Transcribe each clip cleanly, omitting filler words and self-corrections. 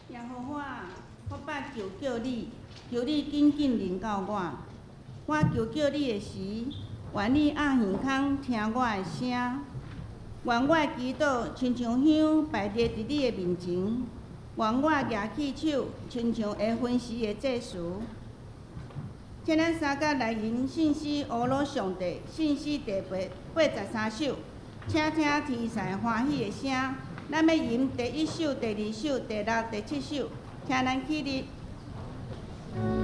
耶和華，我捌求叫你，求你緊緊臨到我。我求叫你的時，願你掩耳孔聽我的聲。願我的祈禱親像香排列佇你的面前，願我舉起手親像會分時的祭司。請咱三甲來吟聖詩呵咾上帝，聖詩第83首，請聽天使歡喜的聲。咱欲吟第一首、第二首、第六、第七首，請咱起立。請坐。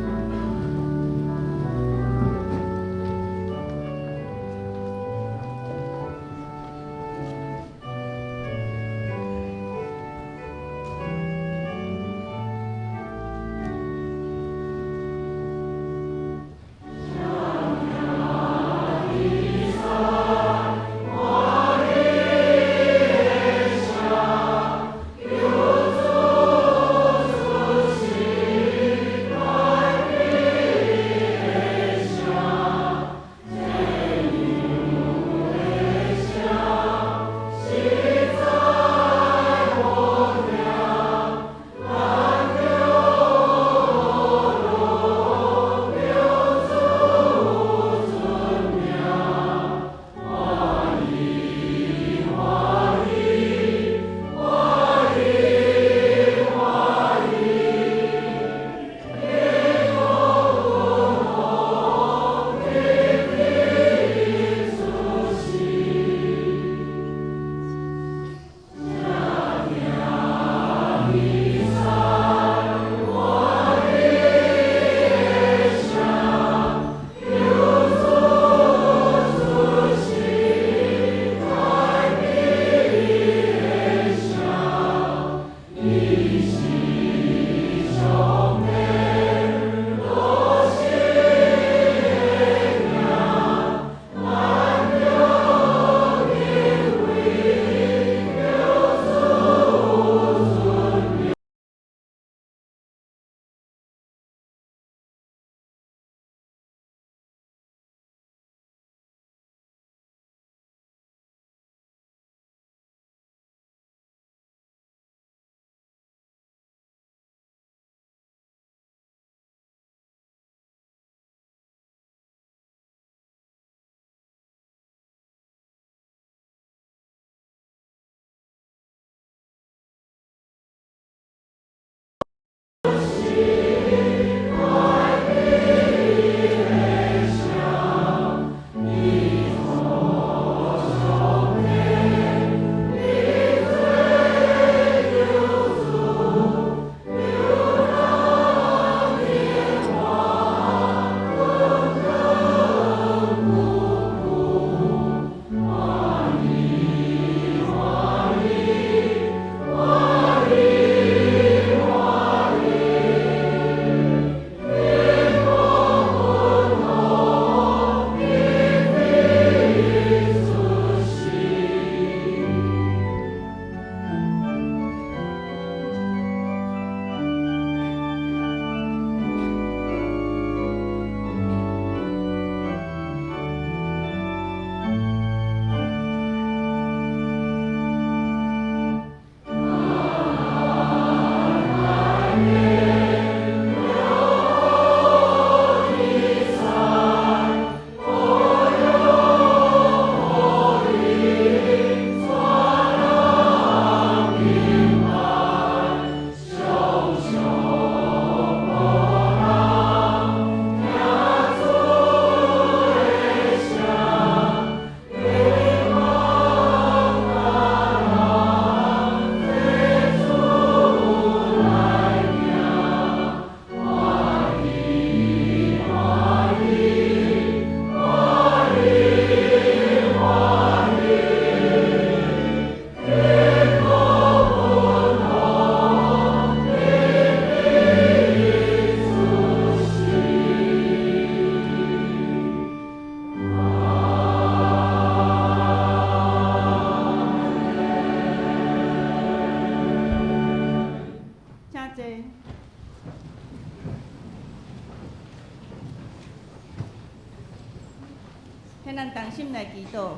請咱同心來祈禱。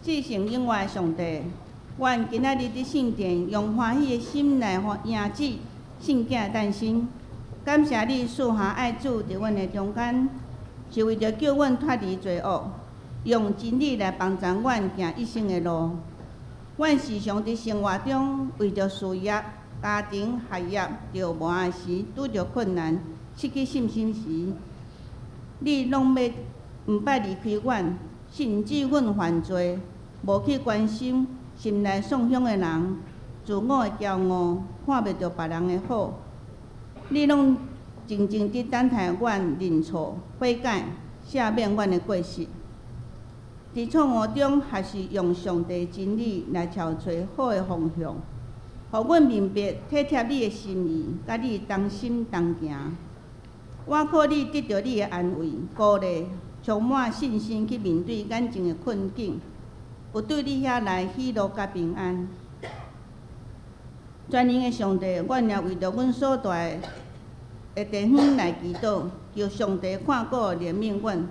至聖永活的上帝，阮今仔日佇聖殿，用歡喜的心來迎接聖囝誕生。感謝你賜下愛子佇阮的中間，是為著救阮脫離罪惡，用真理來幫助阮行一生的路。阮時常佇生活中為著事業、家庭、學業著磨的時，拄著困難、失去信心時，你攏欲毋捌離開阮，甚至阮犯罪，無去關心心內喪鄉的人，自我的驕傲，看袂著別人的好，你攏靜靜佇等待阮認錯、悔改、赦免阮的過失。佇錯誤中，學習用上帝真理來撨揣好的方向，予阮明白體貼你的心意，佮你同心同行。我靠你得著你的安慰、鼓勵，充滿信心去面對眼前的困境，有對你遐來喜樂佮平安。全能的上帝，阮也為著阮所住的地方來祈禱，求上帝看顧憐憫阮，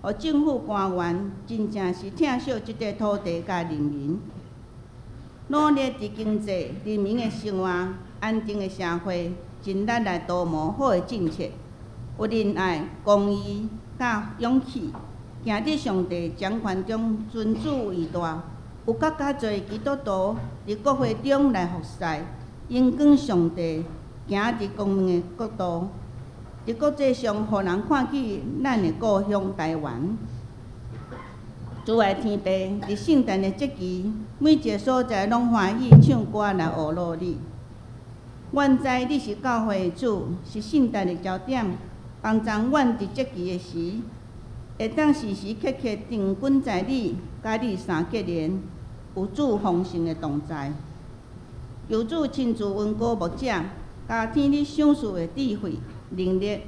予政府官員真正是疼惜這塊土地佮人民，努力佇經濟、人民的生活、安定的社會，盡力來圖謀好的政策，有仁愛、公義佮勇氣，行佇上帝掌權中，尊主為大。有閣較濟基督徒佇國會中來服侍，榮光上帝，行佇光明的國度，佇國際上，予人看見咱的故鄉台灣。慈愛天父，佇聖誕的節期，每一个所在攏歡喜唱歌來呵咾你。阮知你是教會的主，是聖誕的焦點，幫助阮佇節期的時，會當時時刻刻定緊在你，佮你相結連，有主豐盛的同在。求主親自恩膏牧者，加添你賞賜的智慧、能力、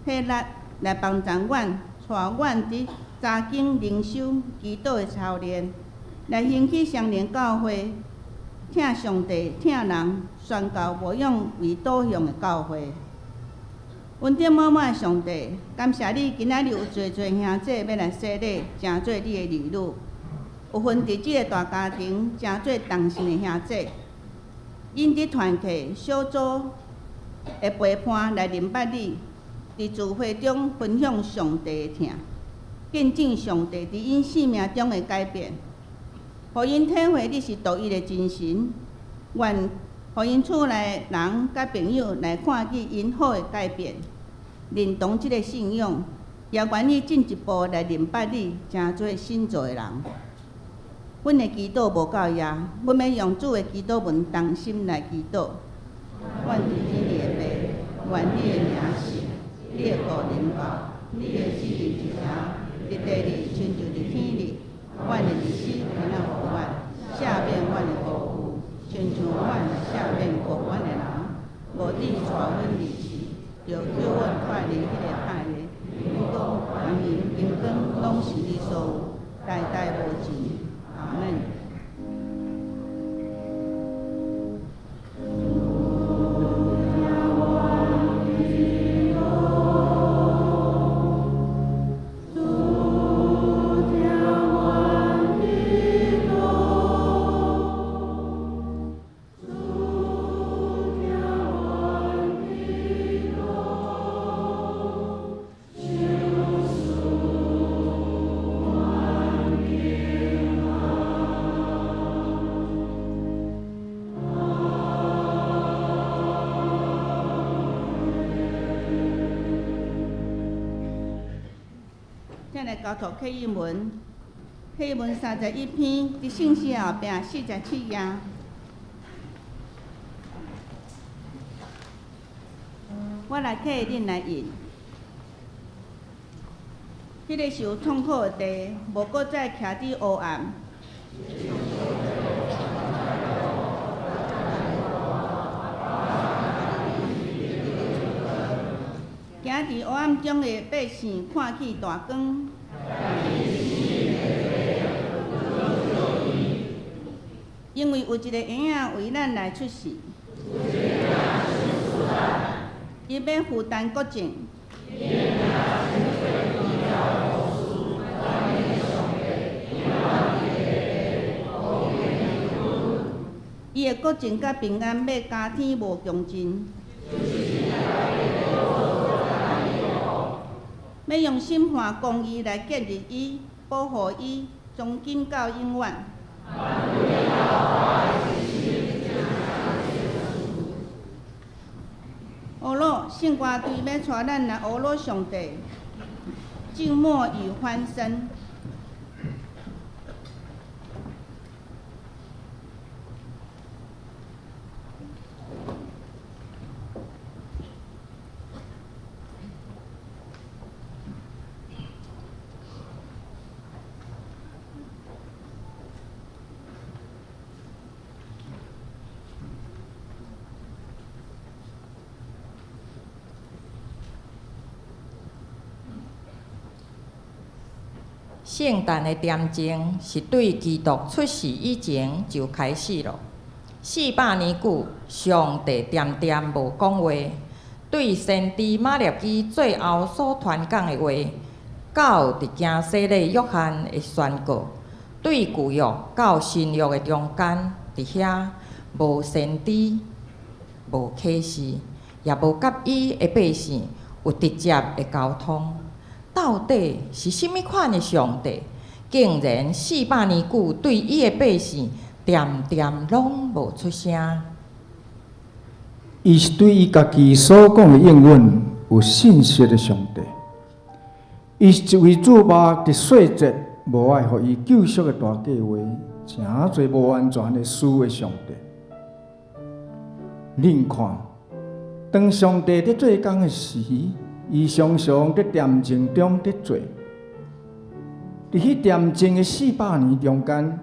體力，來幫助阮，帶阮佇查經、靈修、祈禱的操練，來興起雙連教會，疼上帝、疼人、宣教牧養為導向的教會。恩典滿滿的上帝，感謝你今仔日有濟濟兄姊欲來洗禮，成做你的兒女，有份佇這个大家庭，成做同心的兄姊，𪜶佇團契小組的陪伴來認捌你，佇聚會中分享上帝的疼，見證上帝佇𪜶生命中的改變，予𪜶體會你是獨一的真神，願予𪜶厝內人佮朋友來看見𪜶好的改變，認同這个信仰，也願意進一步來認捌你，成做新造的人。阮的祈禱無夠遐，阮欲用主的祈禱文同心來祈禱。阮佇天裡的父，願你的名聖，你的國臨到，你的旨意實行，佇地裡親像佇天裡。阮的日時今仔予阮，赦免阮的過誤，親像阮赦免過阮的人，無致帶阮入試，著救阮脫離彼个歹的。因講權柄、榮光攏是你所有，代代無盡。阿門。請來交託啟應文，啟應文31篇，佇聖詩後壁47頁。我來啟，恁來應。彼个受痛苦的地，無閣再徛佇黑暗。行佇黑暗中的百姓，看見大光。因為有一个嬰仔為咱來出世，伊欲負擔國政。伊的國情佮平安欲加添無窮盡。欲用審判公義來建立伊，保護伊，從今到永遠。呵咾，聖歌隊欲帶咱來呵咾上帝，靜默與歡聲。聖誕的恬靜是對基督出世以前就開始囉。400年久，上帝恬恬無講話，對先知瑪拉基最後所傳講的話，到佇行洗禮約翰的宣告，對舊約到新約的中間，佇遐無先知、無啟示，也無佮伊的百姓有直接的溝通。到底是啥物款的上帝，竟然400年久對伊的百姓恬恬攏無出聲？伊是對伊家己所講的應允有信實的上帝。伊是一位注目佇細節無愛予伊救贖的大計劃，誠濟無完全的事的上帝。恁看，當上帝佇做工的時，伊常常佇恬靜中佇做。佇彼恬靜的四百年中間，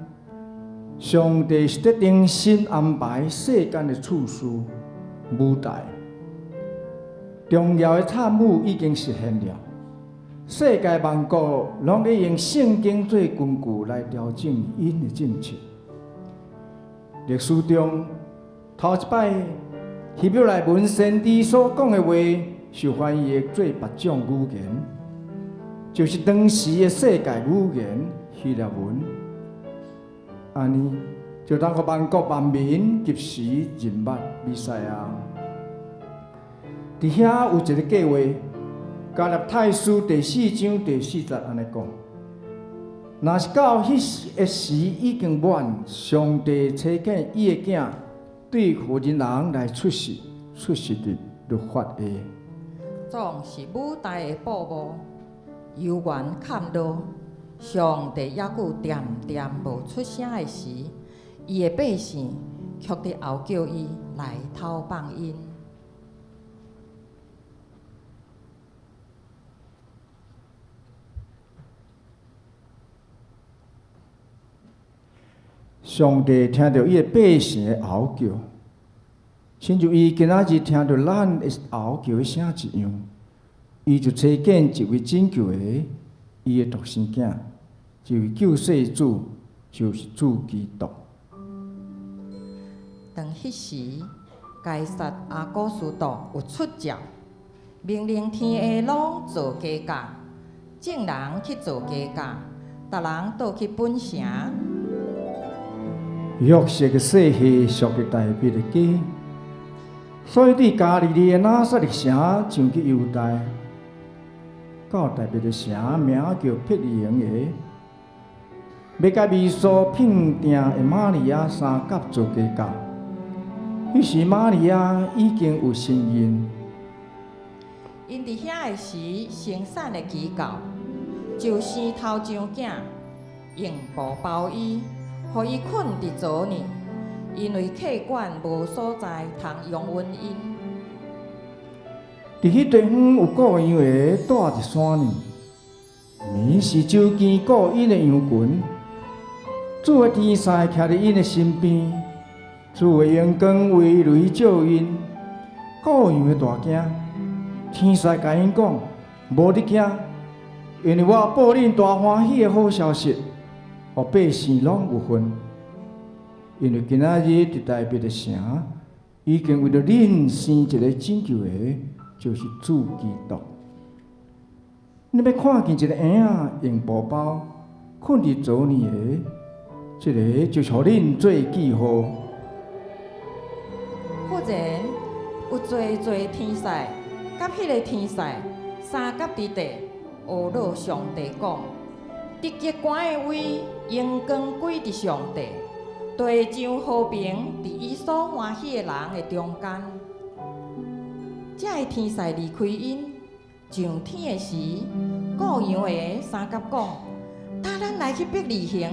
上帝是佇重新安排世間的次序舞台。重要的參與已經實現了，世界萬國攏佇用聖經做根據來調整𪜶的政策。歷史中頭一擺希伯來文先知所講的話，受翻譯做別種語言，就是當時的世界語言希臘文。按呢，就通予萬國萬民及時認捌彌賽亞。佇遐有一个計劃，加勒泰書第四章第四節按呢講：若是到彼个時已經滿，上帝差遣伊的囝對婦人人來出世，出世佇律法下。總是舞台的布幕，猶原崁落，上帝猶閣恬恬無出聲的時，伊的百姓卻佇號叫伊來討放𪜶。上帝聽著伊的百姓的號叫，親像伊今仔日聽著咱的號叫的聲一樣，伊就差遣一位拯救的，伊的獨生囝，一位救世主，就是主基督。當彼時，該撒亞古斯都有出詔，命令天下攏做雞架，眾人去做雞架，逐人倒去本城。約瑟的世系屬於大衛的家，所以對加利利的拿撒勒城上去猶大，到大衛的城名叫伯利恆的，欲共未所聘定的瑪利亞相佮做家教。彼時瑪利亞已經有身孕。𪜶佇遐的時，生產的期到，就生頭上囝，用布包伊，予伊睏佇槽裡，因為客館無所在通容允𪜶。佇彼地方有顧羊的住佇山裡，暝時周更顧𪜶的羊群。主的天使徛佇𪜶的身邊，主的榮光威雷照𪜶，顧羊的大驚。天使共𪜶講：無得驚，因為我報恁大歡喜的好消息，予百姓攏有份。因為今仔日佇大衛的城，已經為著恁生一个拯救的，就是主基督。恁欲看見一个嬰仔用布包睏佇槽裡的，這个就是予恁做記號。然有濟濟天使，佮彼个天使相佮佇地，阿樂上帝講：佇極懸的位，榮光歸佇上帝，地上和平佇伊所歡喜的人的中間。這个天使離開𪜶，上天的時，顧羊的相佮講：帶咱來去伯利恆，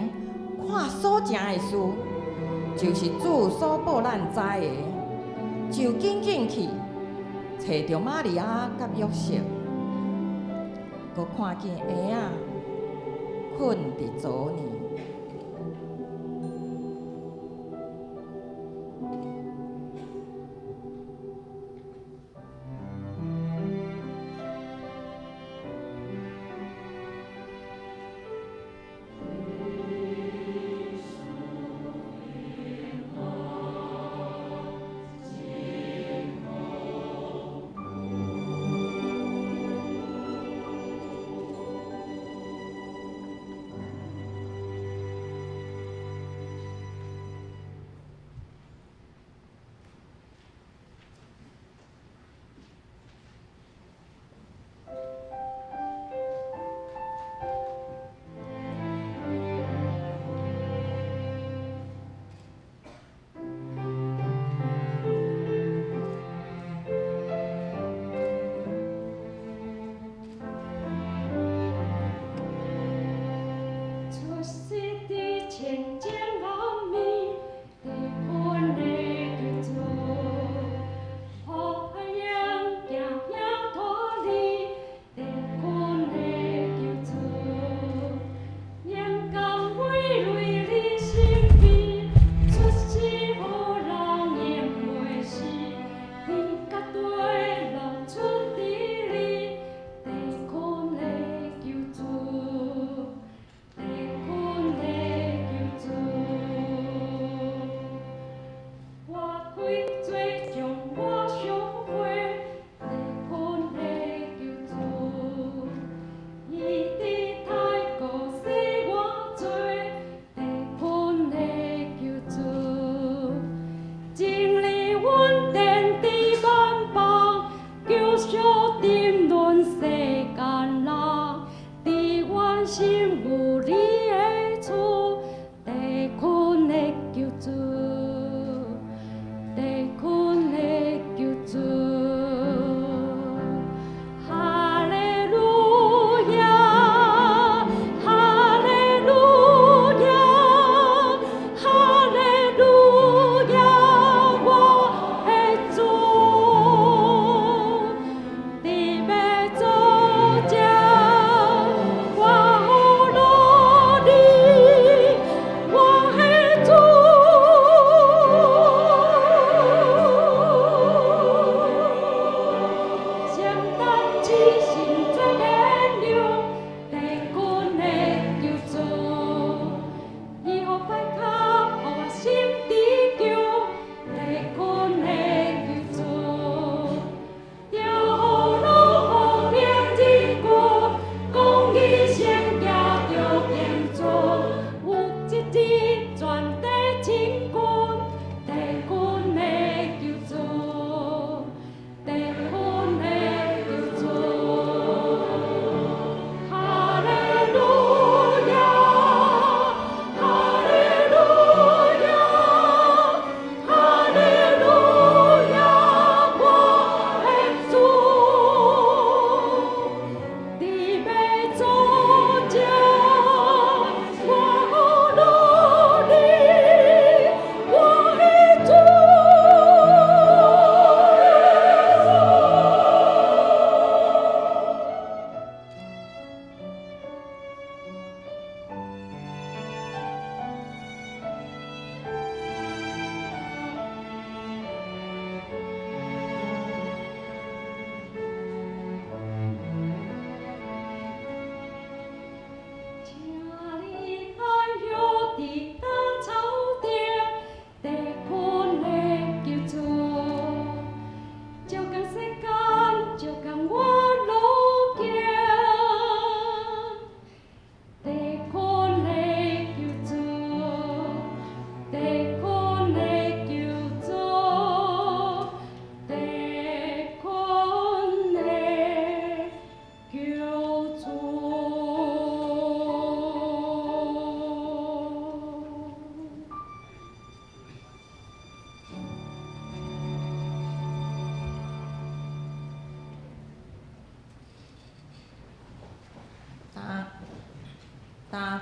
看所成的事，就是主所報咱知的。就緊緊去，揣著瑪利亞佮約瑟，閣看見嬰仔睏佇槽裡。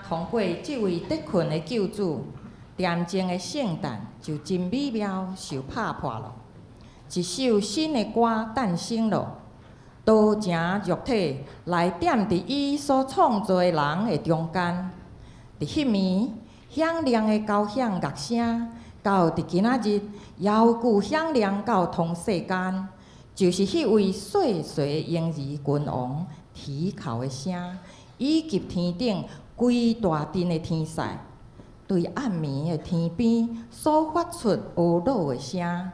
通過這位得困的救主，恬靜的聖誕就真美妙受拍破了。一首新的歌誕生了，道成肉體來踮佇伊所創造的人的中間。佇彼暝，響亮的交響樂聲，到佇今仔日，猶舊響亮到通世間，就是彼位細細嬰兒君王啼哭的聲，以及天頂規大陣的天使，對暗暝的天邊所發出呵咾的聲。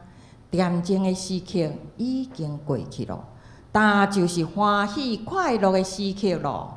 恬靜的時刻已經過去了，但就是歡喜快樂的時刻咯。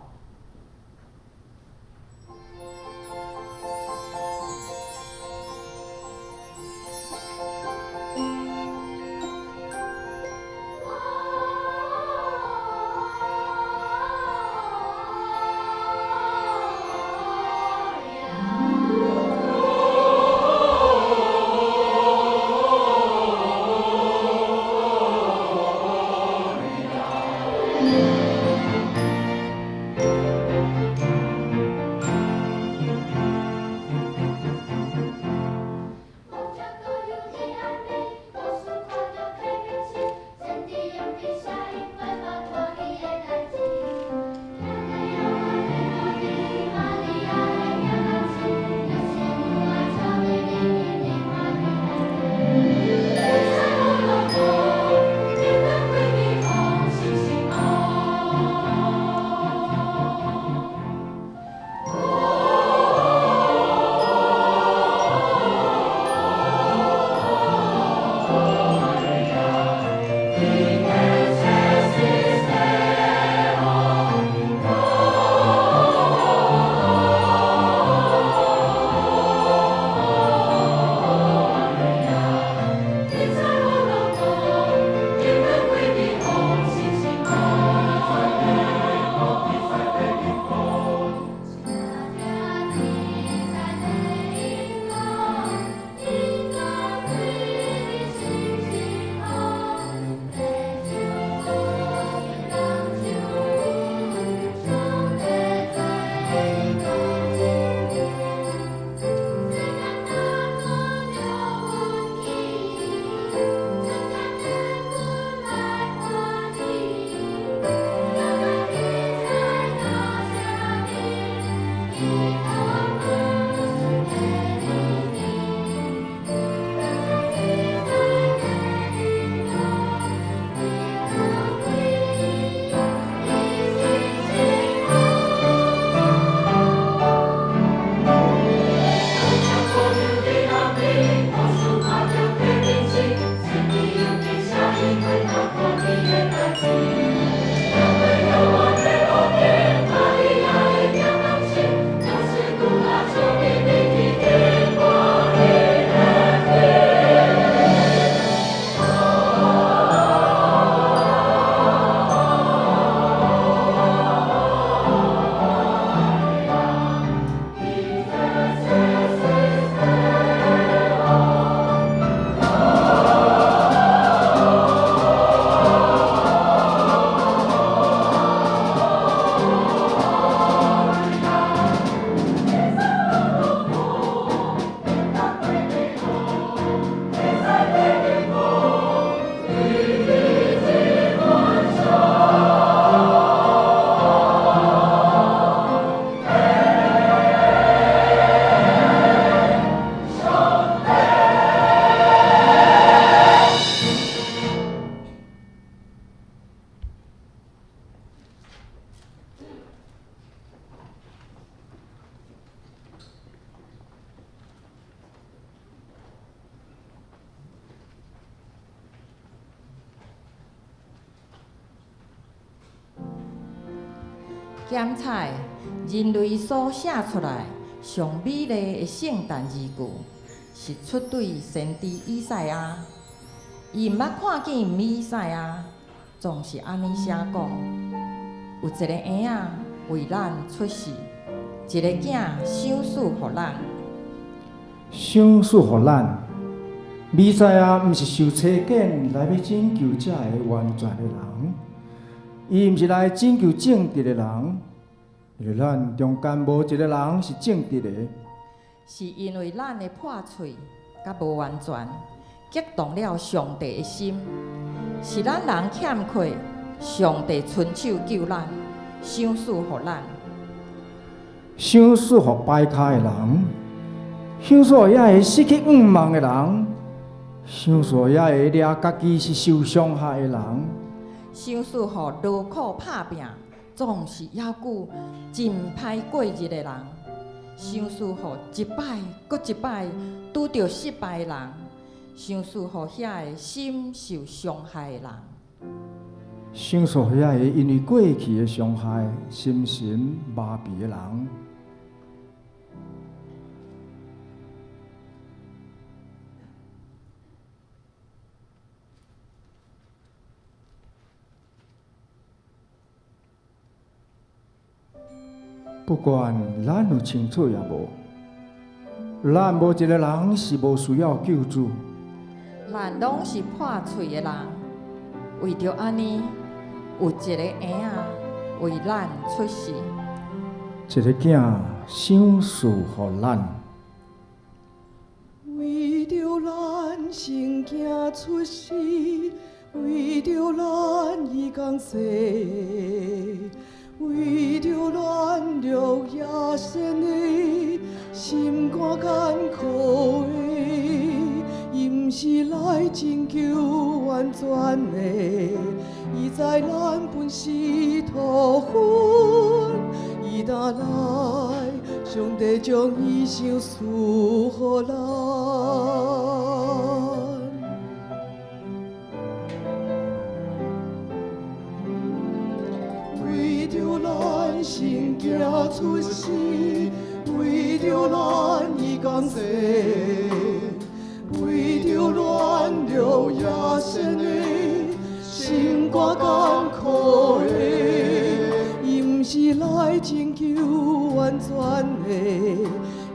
檢採人類所寫出來上美麗的聖誕詩句，是出對先知以賽亞。伊毋捌看見彌賽亞，總是按呢寫講：有一個嬰仔為咱出世，一个囝賞賜予咱。賞賜予咱。彌賽亞毋是受差遣來欲拯救這个完全的人，伊毋是來拯救正直的人，因為咱中間無一个人是正直的。是因為咱的破喙佮無完全，激動了上帝的心，是咱人欠缺，上帝伸手救咱，賞賜予咱。賞賜予掰跤的人，賞賜予遐个失去願望的人，賞賜予遐个掠家己是受傷害的人，賞賜予勞苦拍拚，總是猶閣真歹過日的人，賞賜予一擺閣一擺拄著失敗的人，賞賜予遐个心受傷害的人。賞賜予遐个因為過去的傷害，心神麻痺的人。不管咱有清楚抑無，咱無一个人是無需要救主。咱攏是破喙的人，為著按呢，有一个嬰仔為咱出世，一个囝賞賜予咱。為著咱聖囝出世，為著咱伊降世，為著軟弱野善的心肝艱苦的，伊毋是來拯救完全的，伊知咱本是土粉，伊若來，上帝將伊賞賜予咱。為著咱聖囝出世，為著咱伊降世，為著軟弱野善的心肝艱苦的，伊毋是來拯救完全的，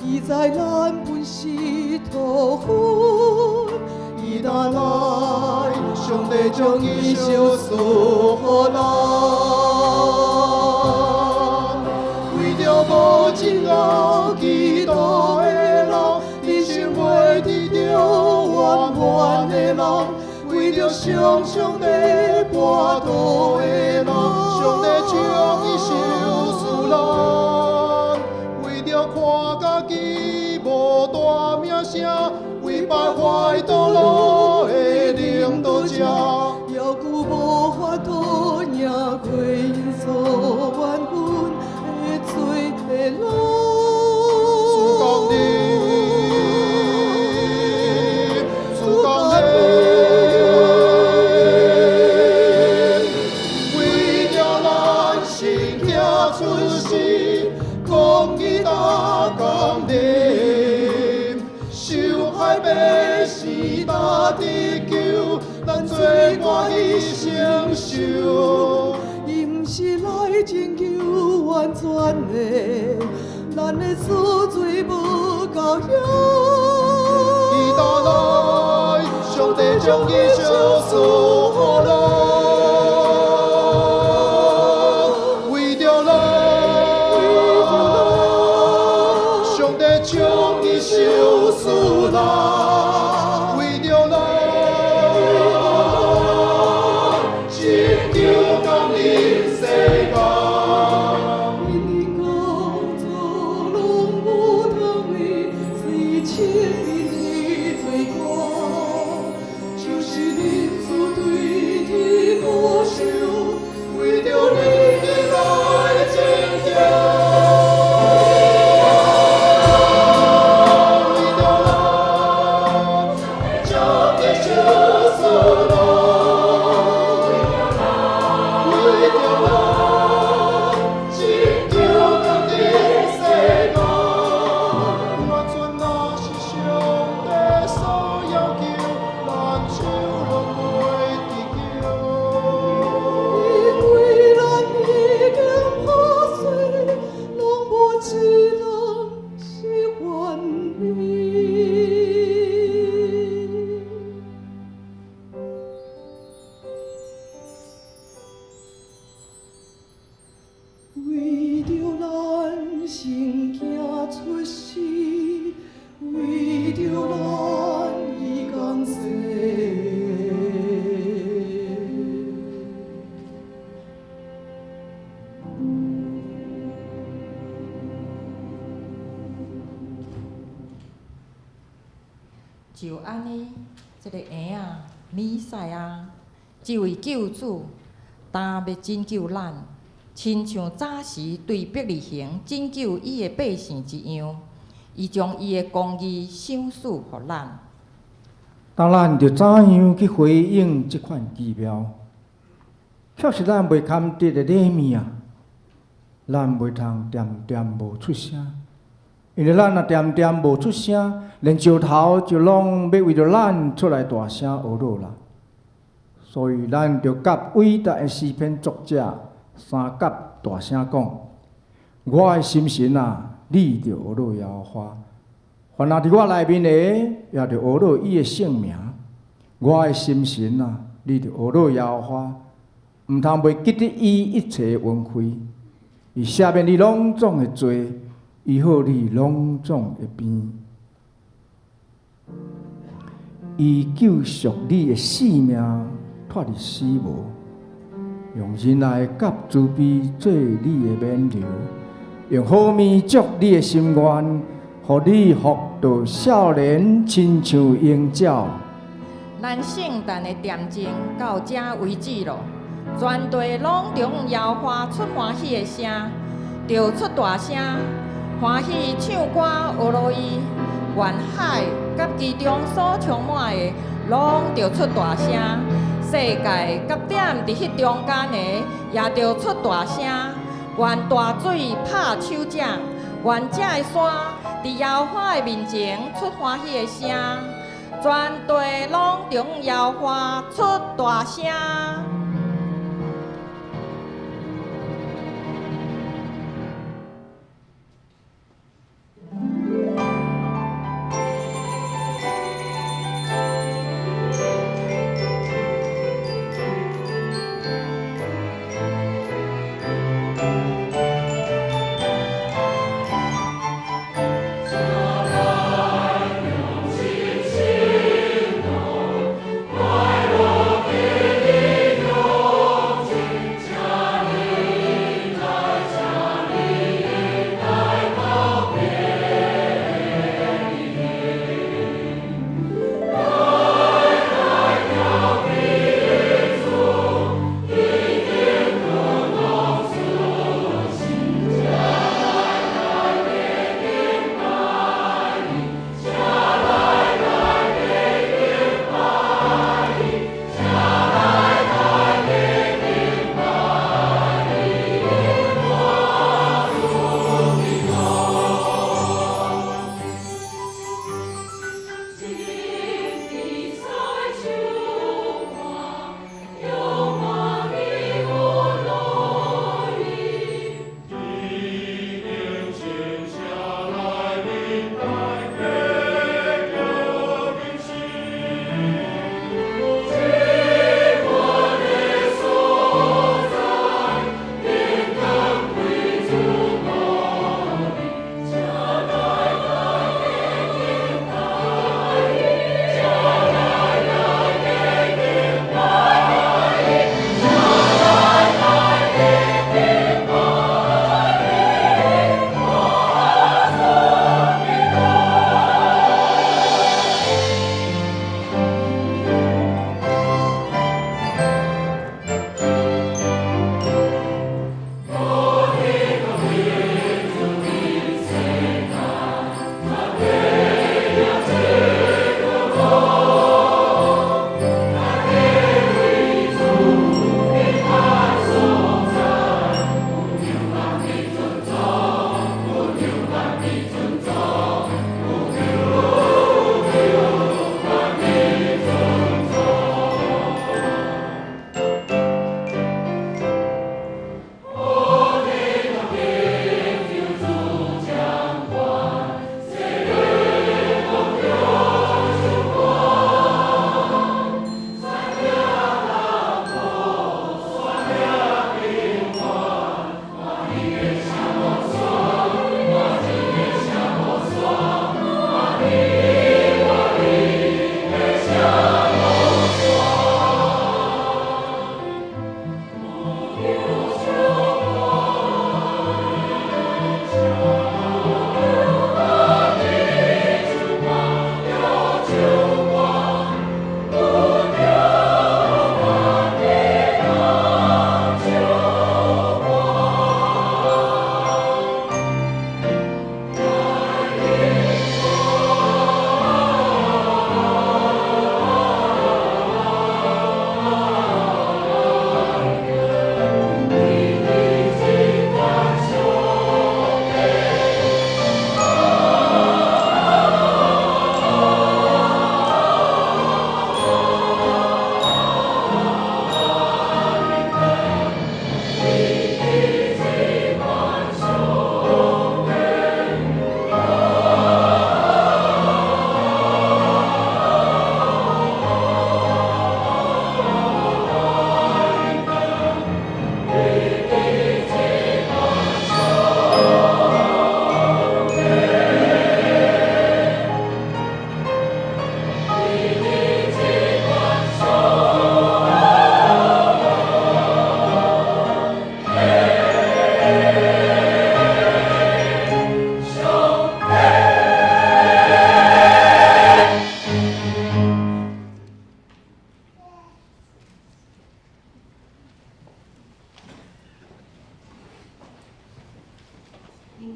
伊知咱本是土粉，伊若來，上帝將伊賞賜予咱。為著無真愛基督的人，人生袂得著圓滿的人，為著常常咧跋倒的人，上帝將伊賞賜咱。為著看家己無大名聲，為敗壞道路的領導者，猶閣無法度贏過𪜶所怨恨的罪的人。主降臨，主降臨，為著咱聖囝出世，公義大降臨，受害百死大得救，咱罪我伊承受。伊毋是來拯救完全的，咱的贖罪無夠用。伊若來，上帝將伊賞賜予咱。為著咱，上帝將伊賞賜咱。為著咱，拯救降臨世間。因的工作攏無通為洗清恁的罪過，就是恁主對天國受，為著恁的來拯救。為著咱，將伊賞賜咱。為著咱，拯救降臨世間。完全若是上帝所要求，咱手攏彌賽亞，這位救主，當欲拯救咱，親像早時對伯利恆拯救伊的百姓一樣，伊將伊的公義賞賜予咱。當咱著怎樣去回應這款奇妙？卻是咱袂堪得的禮物啊！咱袂通恬恬無出聲，因為咱若恬恬無出聲，連石頭就攏欲為著咱出來大聲呵咾啦。所以咱著佮偉大的詩篇作者相佮大聲講：我的心神啊，你著呵咾耶和華；凡若佇我內面的，也著呵咾伊的聖名。我的心神啊，你著呵咾耶和華，毋通袂記得伊一切恩惠。伊赦免你攏總的罪，醫好你攏總的病。伊救贖你的性命，脫離死亡，用仁愛佮慈悲做你的冕旒，用好物足你的心願，予你復到少年，親像鷹鳥。咱聖誕的恬靜到這為止咯，全地攏著耶和華出歡喜的聲，著出大聲，歡喜唱歌呵咾伊，願海佮其中所充滿的，攏著出大聲；世界佮踮佇彼中間的，也著出大聲。願大水拍手掌，願這个山佇耶和華的面前出歡喜的聲，全地攏著耶和華出大聲。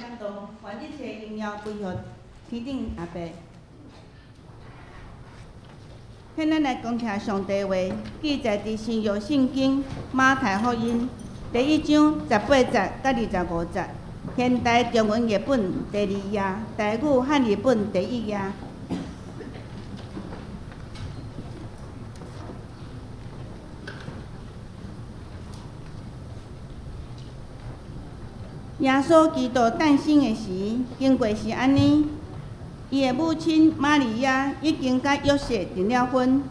感動，願一切榮耀歸予天頂阿爸。現咱來恭聽上帝話，記載佇新約聖經馬太福音第一章十八節佮25節，現代中文譯本第二頁，台語漢譯本第一頁。耶穌基督誕生的時，經過是按呢：伊的母親瑪利亞已經佮約瑟訂了婚，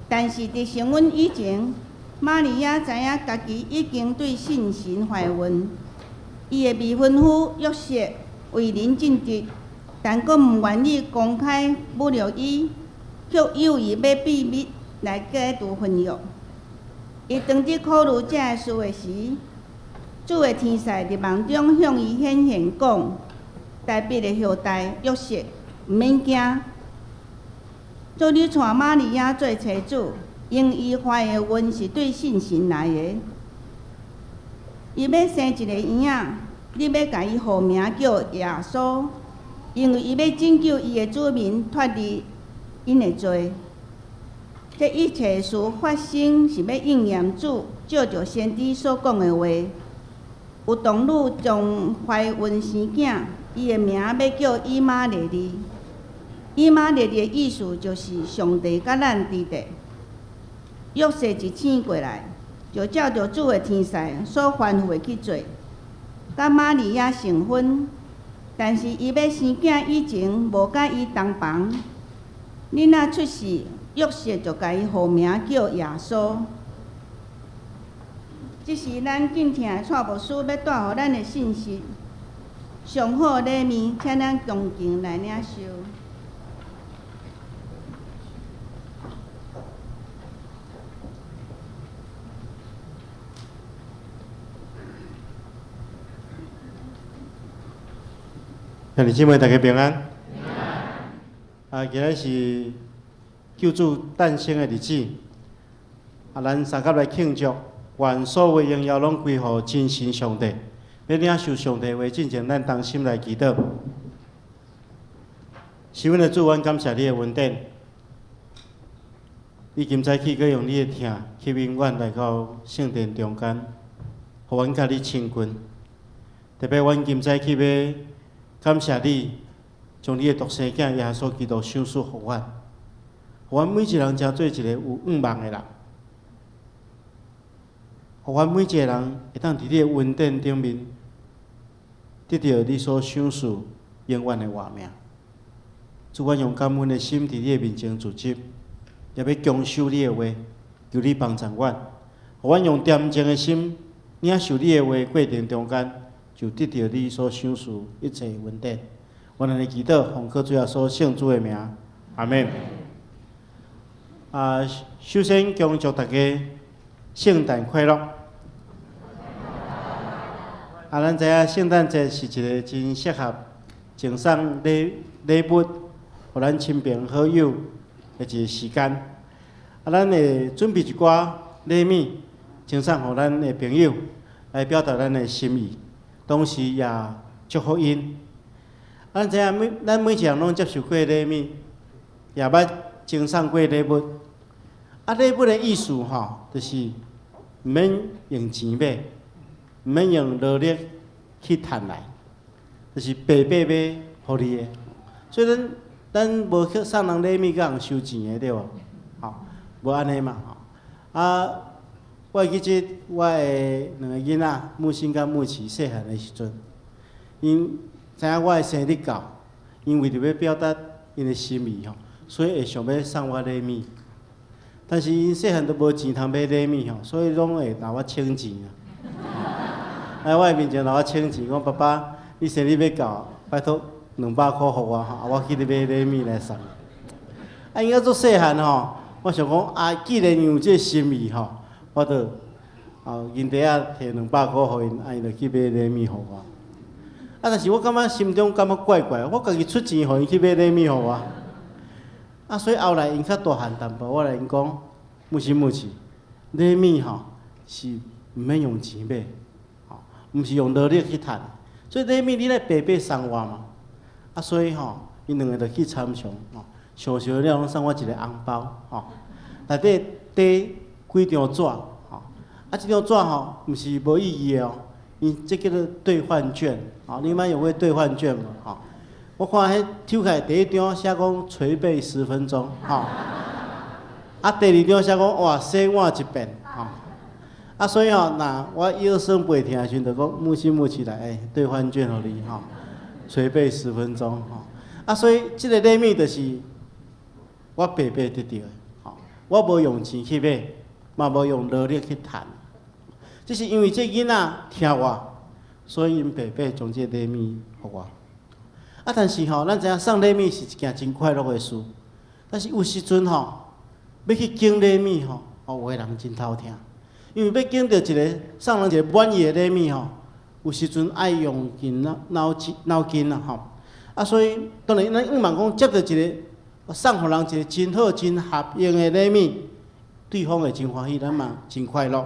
但是佇成婚以前，瑪利亞知影家己已經對聖神懷孕。伊的未婚夫約瑟為人正直，但閣毋願意公開侮辱伊，卻有意欲秘密來解除婚約。伊當佇考慮這个事的時，主的天使佇夢中向伊顯現，講：大衛的後代約瑟，毋免驚，做你娶瑪利亞做妻子，因伊懷的孕是對聖神來的。伊欲生一个嬰仔，你欲共伊號名叫耶穌，因為伊欲拯救伊的子民脫離𪜶的罪。這一切事發生是欲應驗主藉著先知所講的話。有童女將懷孕生囝，伊的名欲叫以馬內利。以馬內利的意思就是上帝佮咱佇咧。約瑟一醒過來，就照著主的天使所吩咐的去做，佮瑪利亞成婚。但是伊欲生囝以前，無佮伊同房。囡仔出世，約瑟就共伊號名叫耶穌。這是咱敬聽的蔡牧師欲帶予咱的信息，上好禮物，請咱恭敬來領受。兄弟姊妹，大家平安。啊，今日是救主誕生的日子，啊，咱三甲來慶祝，願所有榮耀攏歸予真神上帝。欲領受上帝話進前，咱同心來祈禱。是阮的主，阮感謝你的恩典。你今早起閣用你的疼吸引阮來到聖殿中間，予阮佮你親近。特別阮今早起欲感謝你，將你的獨生囝耶穌基督賞賜予阮，予阮每一個人成做一個有向望的人，予阮每一個人會當佇你的恩典頂面得著你所賞賜永遠的活命。主，阮用感恩的心佇你的面前聚集，也欲恭守你的話，求你幫助阮，予阮用恬靜的心領受你的話過程中間，就得著你所賞賜一切恩典。阮按呢祈禱，奉靠主耶穌聖子的名，阿們。啊，首先恭祝大家聖誕快樂。啊，咱知影聖誕節是一個真適合贈送禮禮物，予咱親朋好友的一個時間。啊，咱會準備一寡禮物，贈送予咱的朋友，來表達咱的心意，同時也祝福𪜶。咱知影每咱每一個人攏接受過禮物，也捌贈送過禮物。啊，禮物的意思吼，就是毋免用錢買，毋免用勞力去趁來，就是白白買予你的。所以咱咱無去送人禮物，佮人收錢的對無？吼，無按呢嘛吼。啊，我會記得我的兩個囡仔，木星佮木奇細漢的時陣，𪜶知影我的生日到，𪜶為著欲表達𪜶的心意吼，所以會想欲送我禮物。但是𪜶細漢都無錢通買禮物吼，所以攏會拿我請錢啊。來我的面前拿我請錢，講爸爸，你生日欲到，拜託200箍予我吼，啊我去咧買禮物來送。啊，𪜶猶足細漢吼，我想講啊，既然𪜶有這个心意吼，我就啊銀袋仔提200箍予𪜶，啊𪜶就去買禮物予我。啊，但是我感覺心中感覺怪怪，我家己出錢予𪜶去買禮物予我。啊，所以後來𪜶較大漢淡薄，我來𪜶講，木星木奇，禮物吼是毋免用錢買，吼，毋是用勞力去趁，所以禮物你來白白送我嘛。啊，所以吼，𪜶兩个就去參詳吼，想想了攏送我一个紅包吼，內底綴幾張紙吼，啊，這張紙吼，毋是無意義的哦，𪜶這叫做兌換券，吼，你捌用過兌換券無？吼，我看彼抽起來第一張寫講捶背10分鐘，吼，啊，第二張寫講哇洗碗一遍，吼，啊，所以吼，若我腰酸背疼的時陣，就講牧師牧師來，欸，兌換券予你，吼，捶背十分鐘，吼，啊，所以這个禮物就是我白白得著的，吼，我無用錢去買，嘛無用勞力去趁，這是因為這囡仔疼我，所以𪜶白白將這个禮物予我。啊，但是吼，咱知影送禮物是一件真快樂的事，但是有時陣吼，欲去揀禮物吼，哦，有的人真頭疼，因為欲揀著一个送人一个滿意的禮物吼，有時陣愛用盡腦腦筋腦筋啊吼。啊，所以當然咱向望講接著一个送予人一个真好、真合用的禮物，對方會真歡喜，咱嘛真快樂。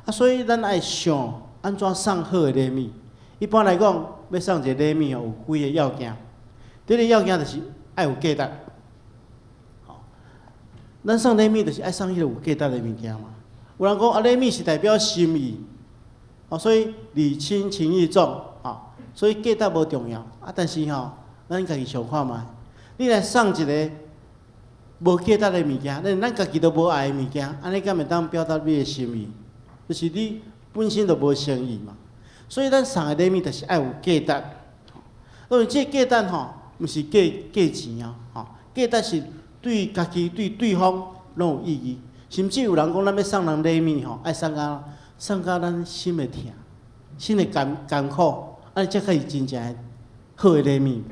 啊，所以咱愛想按怎送好的禮物。一般來講，欲送一个禮物吼，有幾个要件。第一个要件就是愛有價值。吼，咱送禮物就是愛送彼個有價值的物件嘛。有人講啊，禮物是代表心意，哦，所以禮輕情意重，吼，所以價值無重要。啊，但是吼，咱家己想看覓，你來送一个無價值的物件，咱家己都無愛的物件，按呢敢會當表達你的心意？就是你本身就無誠意嘛。所以咱送的禮物就是愛有價值。當然，這個價值吼，毋是價價錢啊，吼，價值是對家己對對方攏有意義。甚至有人講，咱欲送人禮物吼，愛送甲咱心會疼，心會艱艱苦，按呢才較是真正的好的禮物。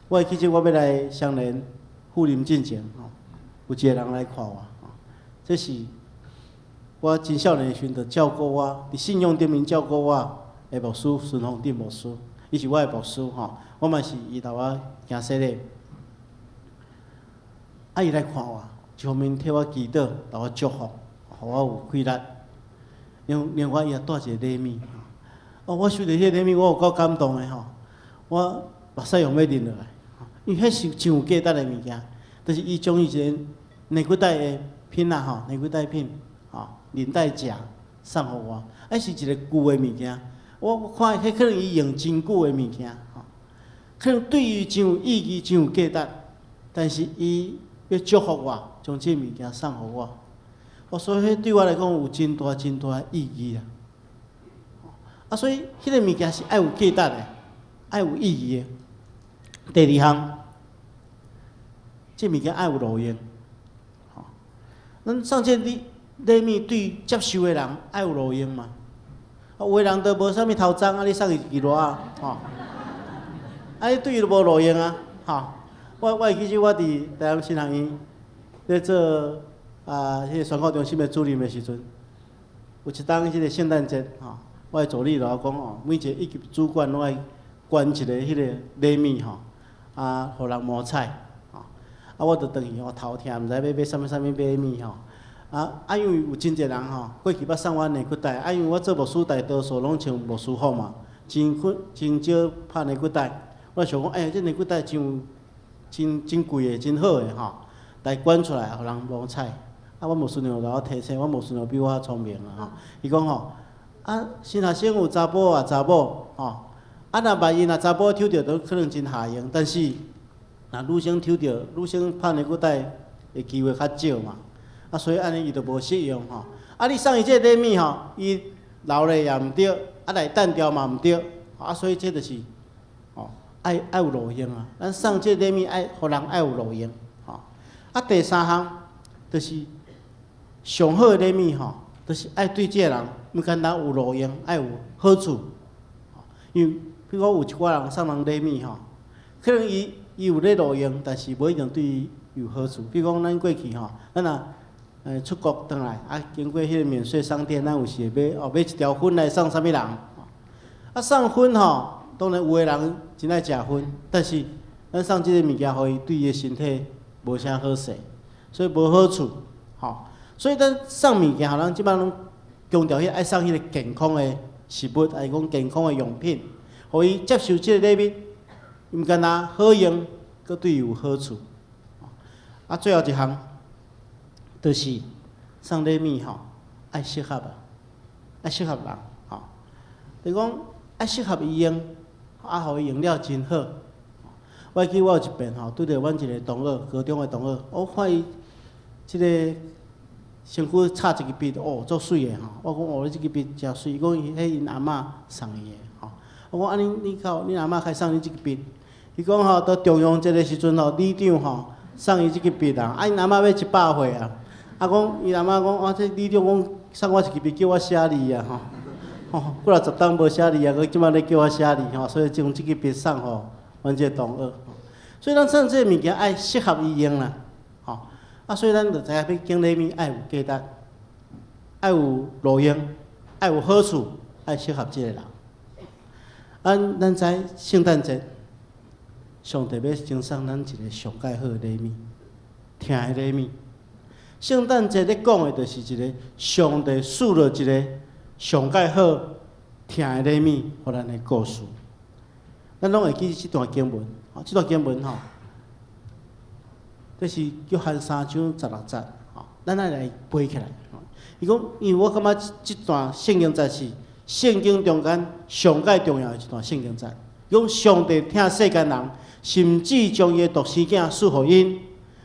我會記得我欲來雙連赴任進前吼，有一个人來看我，這是我真少年的時陣就照顧我，佇信仰頂面照顧我的牧師孫宏鼎牧師，伊是我的牧師吼，我嘛是伊帶我行洗禮。啊，伊來看我，一方面替我祈禱，替我祝福，予我有氣力。另外，伊也帶一个禮物。哦，我收著彼個禮物，我有夠感動的吼，我目屎用欲淋落來，因為彼是真有價值的物件，就是伊將伊一個內骨帶的品啊吼，內骨帶品，吼，領帶夾送予我，啊是一个舊的物件，我看彼可能伊用真久的物件，吼，可能對伊真有意義、真有價值，但是伊欲祝福我，將這个物件送予我，哦，所以彼對我來講有真大真大的意義啊！啊，所以彼個物件是愛有價值的，愛有意義的。第二項，這物件愛有路用。吼，咱送這禮禮物對接受的人愛有路用嘛？啊，有的人都無啥物頭鬃，啊，你送伊一支螺仔，吼，啊，你對伊都無路用啊，吼。我會記得我佇台南神學院咧做啊，彼個宣教中心的主任的時陣，有一當彼個聖誕節，吼，我的助理就我講哦，每一個一級主管攏愛捐一个彼个禮物吼，啊，予人摸彩，吼，啊，我就轉去我頭疼，毋知欲買啥物啥物禮物吼，啊啊，因為有真濟人吼，過去捌送我內骨帶，啊，因為我做牧師大多數攏穿牧師服嘛，真困真少拍內骨帶，我想講，欸，這內骨帶真有真真貴的，真好的吼，來捐出來予人摸彩。啊，我牧師娘共我提醒，我牧師娘比我較聰明啊吼。伊講吼，啊，新學生有查埔也查某吼，啊，若萬一若查埔抽著，都可能真合用。但是，若女生抽著，女生拍內骨帶的機會較少嘛。啊，所以按呢伊就無適用吼。啊，你送伊這個禮物吼，伊留咧也毋對，啊來單調嘛毋對，啊，所以這就是，吼，愛愛有路用啊。咱送這個禮物愛予人愛有路用，吼。啊，第三項就是上好的禮物吼，就是愛對這個人毋簡單有路用，愛有好處。因為比如講有一寡人送人禮物吼，可能伊伊有咧路用，但是無一定對伊有好處。比如講咱過去吼，咱若出國轉來，啊經過彼個免稅商店，咱有時會買哦買一條薰來送啥物人。啊送薰吼，當然有的人真愛食薰，但是咱送這个物件予伊，對伊的身體無啥好勢，所以無好處，吼。所以咱送物件，吼，咱這擺攏強調彼愛送彼个健康的食物，還是講健康的用品，予伊接受這个禮物，毋干焦好用，閣對伊有好處。啊，最後一項，就是送禮物吼，愛適合啊，愛適合人吼。就講愛適合伊用，啊，予伊用了真好。我記我有一遍吼，拄著阮一个同學，高中的同學，我看伊這个身軀插一支筆，哦，足媠的吼。我講哦，你這支筆誠媠，伊講伊彼𪜶阿嬤送伊的吼。我講啊，你靠，恁阿嬤開送你這支筆？伊講吼，到重陽節的時陣吼，里長吼送伊這支筆啊，啊，𪜶阿嬤欲100歲啊。啊，講伊阿嬤講，啊，這里長講送我一支筆，叫我寫字啊吼。吼，過來10冬無寫字啊，閣這擺咧叫我寫字吼，所以將這支筆送予阮這個同學。所以咱送這个物件愛適合伊用啦，吼。啊，所以咱就知影欲揀禮物愛有價值，愛有路用，愛有好處，愛適合這个人。啊，咱知聖誕節，上帝欲贈送咱一个上蓋好的禮物，疼的禮物。聖誕節咧講的，就是一个上帝賜落一个上蓋好疼的禮物，予咱的故事。咱攏會記這段經文，吼，這段經文吼，這是約翰三章十六節，吼，咱愛來背起來。伊講，因為我感覺這段聖經節是聖經中間上蓋重要的一段聖經節。伊講上帝疼世間人，甚至將伊的獨生囝賜予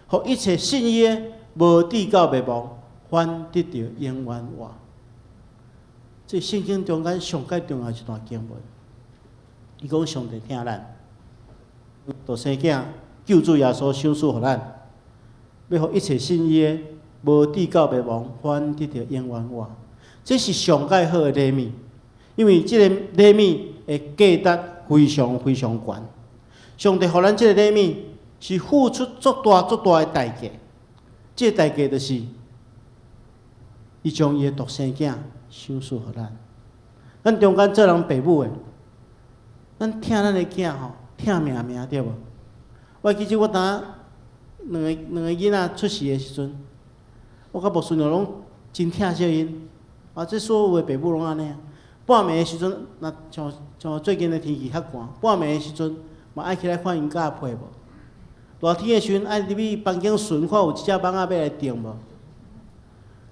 𪜶，予一切信伊的，無至到滅亡，反得著永遠活。這聖經中間上蓋重要一段經文。伊講上帝疼咱，獨生囝救主耶穌賞賜予咱，欲予一切信伊的，無至到滅亡，反得著永遠活。這是上蓋好的禮物，因為這个禮物的價值非常非常懸。上帝予咱這个禮物是付出足大足大的代價，這个代價就是伊將伊的獨生囝賞賜予咱。咱中間做人爸母的，咱疼咱的囝吼，疼命命對無？我記得我當兩個囡仔出世的時陣，我佮牧師娘攏真疼惜𪜶。啊，這所有的爸母攏按呢啊。半暝的時陣，若像最近的天氣較寒，半暝的時陣嘛愛起來看𪜶咬被無。熱天的時陣愛入去房間巡，看有一隻蠓仔欲來叮無。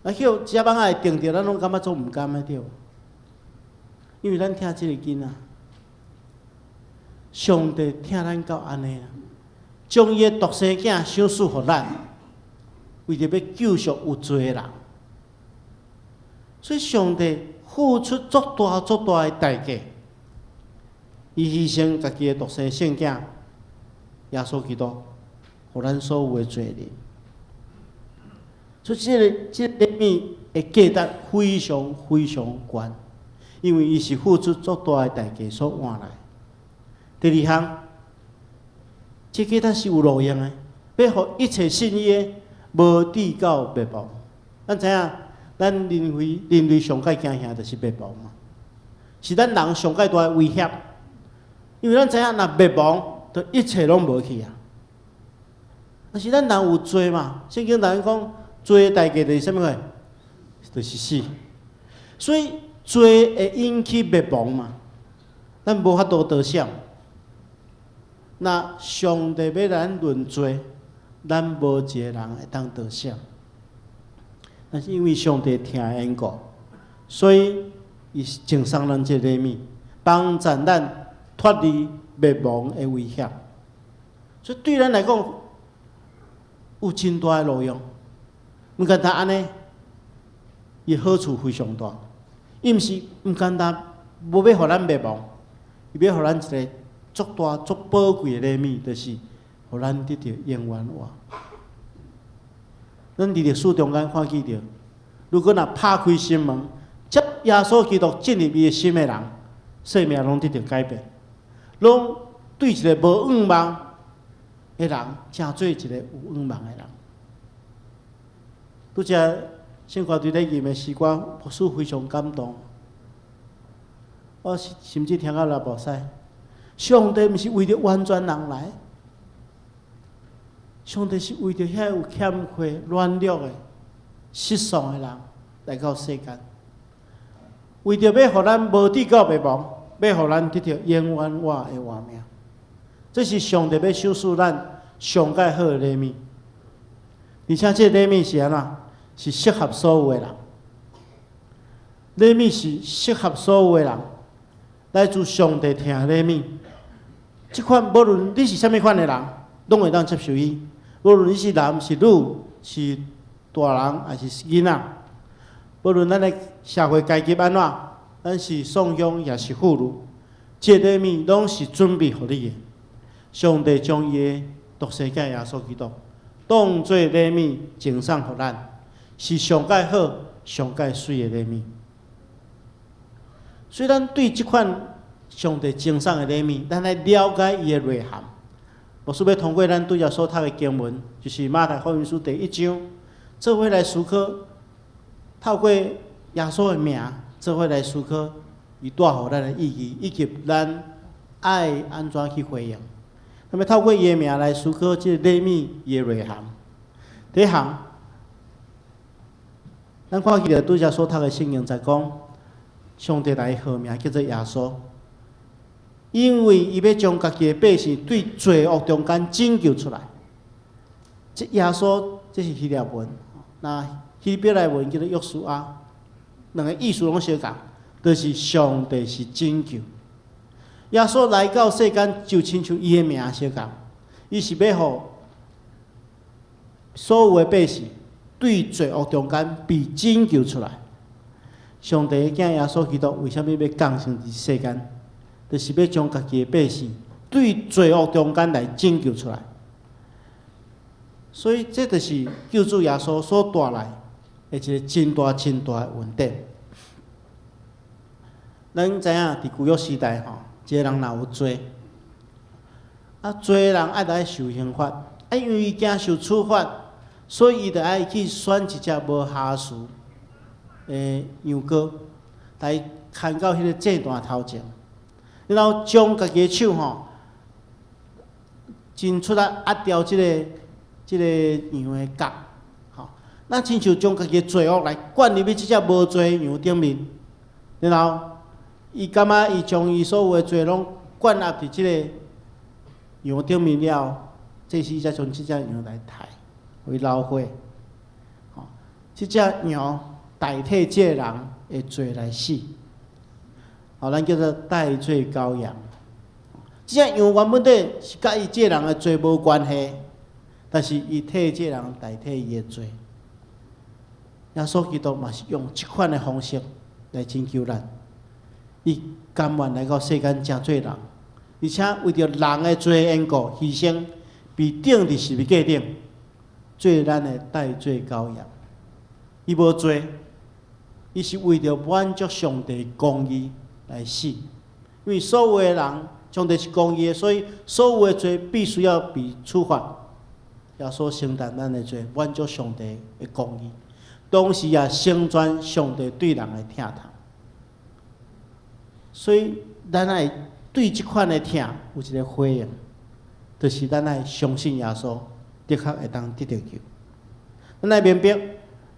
啊，予一隻蠓仔會叮著，咱攏感覺足毋甘的對無？因為咱疼這个囡仔。上帝疼咱到按呢啊，將伊的獨生囝賞賜予咱，為著欲救贖有罪的人。所以上帝付出足大足大的代價，伊犧牲家己的獨生聖子耶穌基督，予咱所有的罪人。所以這个禮物的價值非常非常懸，因為伊是付出足大的代價所換來。第二項，這價值是有路用的，欲予一切信伊的，無至到滅亡。咱知影，咱人類上蓋驚嚇就是滅亡嘛，是咱人上蓋大的威脅。因為咱知影，若滅亡，就一切攏無去啊。但是咱人有罪嘛，聖經內講，罪的代價就是啥物貨？就是死。所以罪會引起滅亡嘛，咱無法度逃閃。若上帝欲咱論罪，咱無一个人會當逃閃。但是因為上帝疼的緣故，所以伊贈送咱這个禮物，幫助咱脫離滅亡的威脅。所以對咱來講，有真大的路用。毋簡單按呢，伊好處非常大。伊毋是毋簡單，無欲予咱滅亡，伊欲予咱一个足大足寶貴的禮物，就是予咱得著永遠活。咱佇歷史中間看見著，如果若拍開心門，接耶穌基督進入伊的心的人，生命攏得著改變，攏對一个無向望的人，成做一个有向望的人。拄才聖歌隊咧吟的詩歌，牧師非常感動。我甚至聽到流目屎。上帝毋是為著完全人來，上帝是為著遐有欠缺、軟弱的、失喪的人來到世間。為著欲予咱無得到滅亡，欲予咱得著永遠活的活命。這是上帝欲賞賜咱上蓋好的禮物，而且這個禮物是按怎？是適合所有的人。禮物是適合所有的人，來自上帝疼的禮物。這款無論你是啥物款的人，攏會當接受伊。無論你是男是女，是大人抑是囡仔，無論咱的社會階級按怎，咱是喪鄉抑是婦孺，這個禮物攏是準備予你的。上帝將伊的獨生囝耶穌基督當做禮物贈送予咱，是上蓋好、上蓋媠的禮物。所以咱對這款上帝贈送的禮物，咱愛了解伊的內涵。牧師欲通過咱拄才所讀的經文，就是馬太福音書第一章，做伙來思考，透過耶穌的名，做伙來思考，伊帶予咱的意義，以及咱愛按怎去回應。那麼透過伊的名來思考這個禮物伊的內涵。第一項，咱看起來拄才所讀的聖經在講，上帝來號名叫做耶穌，因為伊欲將家己的百姓對罪惡中間拯救出來。這耶穌這是希臘文，那希伯來文叫做約書亞，兩個意思攏相仝，就是上帝是拯救。耶穌來到世間，就親像伊的名相仝，伊是欲予所有的百姓對罪惡中間被拯救出來。上帝的囝耶穌基督為啥物欲降生佇世間？就是欲將家己的百姓對罪惡中間來拯救出來。所以，這就是救主耶穌所帶來的一個真大真大的恩典。咱知影佇舊約時代吼，一個人若有罪，啊罪的人愛來受刑罰，啊因為伊驚受處罰，所以伊就愛去選一隻無瑕疵的羊羔來牽到彼個祭壇頭前，然後將家己的手吼，真出力壓牢這個羊的角，吼，那親像將家己的罪惡來灌入去這隻無罪的羊頂面，然後伊感覺伊將伊所有的罪攏灌壓佇這個羊頂面了，祭司才將這隻羊來刣，予伊流血，吼，這隻羊代替這個人的罪來死，吼，咱叫做代罪羔羊。這隻羊原本底是佮伊這個人的罪無關係，但是伊替這個人代替伊的罪。耶穌基督嘛是用這款的方式來拯救咱。伊甘願來到世間成做人，而且為著人的罪緣故犧牲，被釘佇十字架頂，做咱的代罪羔羊。伊無罪，伊是為著滿足上帝公義來死。因為所有的人，上帝是公義的，所以所有的罪必須要被處罰。耶穌承擔咱的罪，滿足上帝的公義，同時也成全上帝對人的疼痛。所以，咱愛對這款的疼有一個回應，就是咱愛相信耶穌，的確會當得著救。咱愛明白，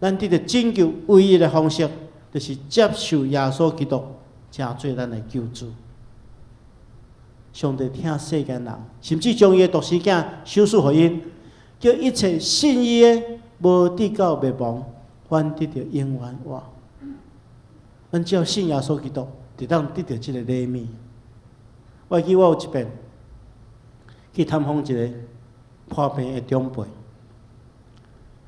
咱得著拯救唯一的方式，就是接受耶穌基督，成做咱的救主。上帝疼世間人，甚至將伊的獨生囝賞賜予𪜶，叫一切信伊的，無致到滅亡，反得著永遠活。咱只要信耶穌基督，就當得著這個禮物。我會記我有一遍去探訪一個破病的長輩，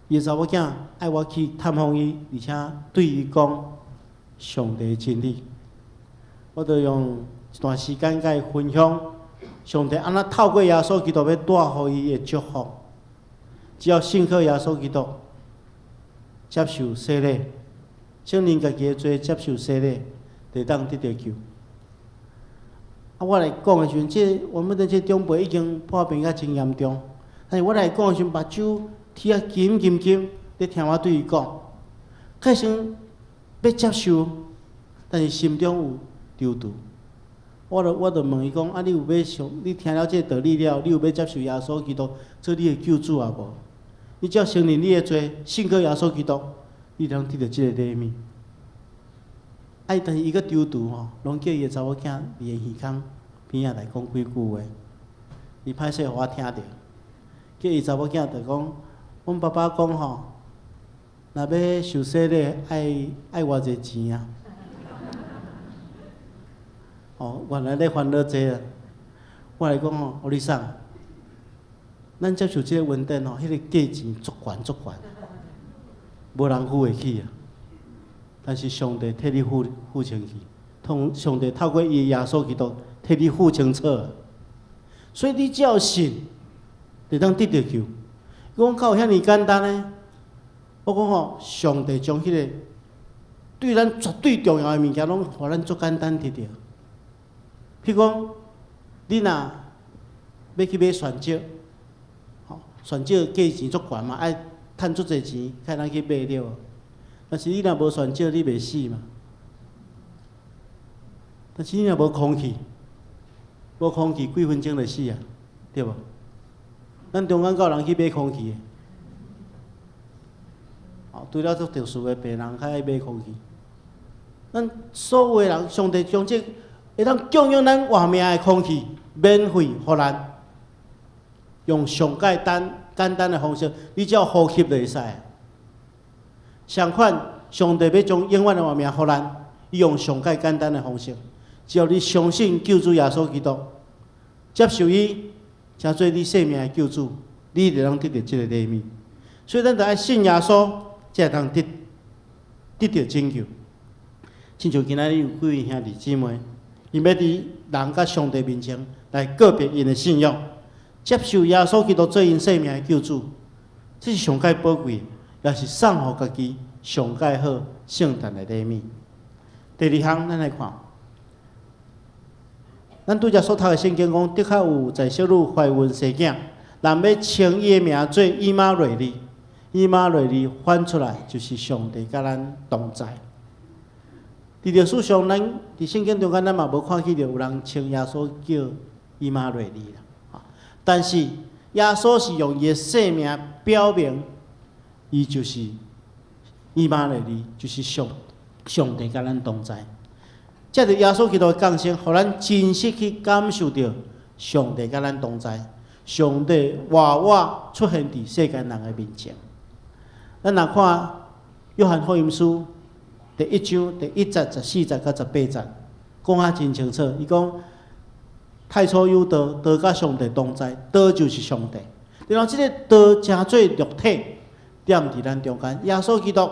伊的查某囝愛我去探訪伊，而且對伊講上帝的真理。我就用一段時間共伊分享上帝按怎透過耶穌基督欲帶予伊的祝福。只要信靠耶穌基督，接受洗禮，承認家己的罪，接受洗禮，就當得著救。啊，我來講的時陣，這我們的這長輩已經破病甲真嚴重，但是我來講的時陣，目睭啼啊緊緊緊，咧聽我對伊講，開始欲接受，但是心中有躊躇。我就問伊講：啊，你有欲想？你聽了這個道理了，你有欲接受耶穌基督做你的救主抑無？你只要承認你的罪，信靠耶穌基督，你就通得著這個禮物。啊，但是伊閣丟櫥吼，攏叫伊的查某囝佇伊耳空邊仔來講幾句話。伊歹勢予我聽著，叫伊查某囝就講，阮爸爸講吼，若欲受洗禮，愛愛偌濟錢啊？哦，原來咧煩惱這啊！我來講吼，お兄さん，咱接受這个恩典吼，彼個價錢足懸足懸，無人付會起啊。但是上帝替你付付清去，通上帝透過伊的耶穌基督替你付清楚。所以你只要信，就當得著救。伊講敢有遐爾簡單呢？我講吼，上帝將彼個對咱絕對重要的物件，攏予咱足簡單得著。譬如講，你若欲去買船隻，吼，船隻價錢足懸嘛，愛趁足濟錢才會當去買著。但是你若無船隻，你袂死嘛。但是你若無空氣，無空氣幾分鐘就死啊，對無？咱中間敢有人去買空氣的？哦，除了足特殊的病人較愛買空氣。咱所有的人，上帝將這會當供應咱活命的空氣，免費予咱，用上簡單簡單的方式，你只要呼吸就會使。相款，上帝欲將永遠的活命予咱，伊用上蓋簡單的方式，只要你相信救主耶穌基督，接受伊，成做你生命的救主，你就通得著這个禮物。所以咱著愛信耶穌，才會當得得著拯救。親像今仔日有幾位兄弟姊妹，𪜶欲佇人佮上帝面前來告別𪜶的信仰，接受耶穌基督做𪜶生命的救主，這是上蓋寶貴，也是送予家己上蓋好聖誕的禮物。第二項，咱來看，咱拄才所讀的聖經講，的確有在小女懷孕生囝，人欲稱伊的名做以馬內利。以馬內利翻出來就是上帝佮咱同在。佇歷史上，咱佇聖經中間，咱嘛無看見著有人稱耶穌叫以馬內利啦。但是耶穌是用伊的生命表明，伊就是以馬內利，就是上上帝佮咱同在。藉著耶穌基督的降生，予咱真實去感受著上帝佮咱同在，上帝活活出現佇世間人的面前。咱若看約翰福音書第一章第一節、14節佮18節，講啊真清楚。伊講太初有道，道佮上帝同在，道就是上帝。然後這个道成做肉體，踮佇咱中間。耶穌基督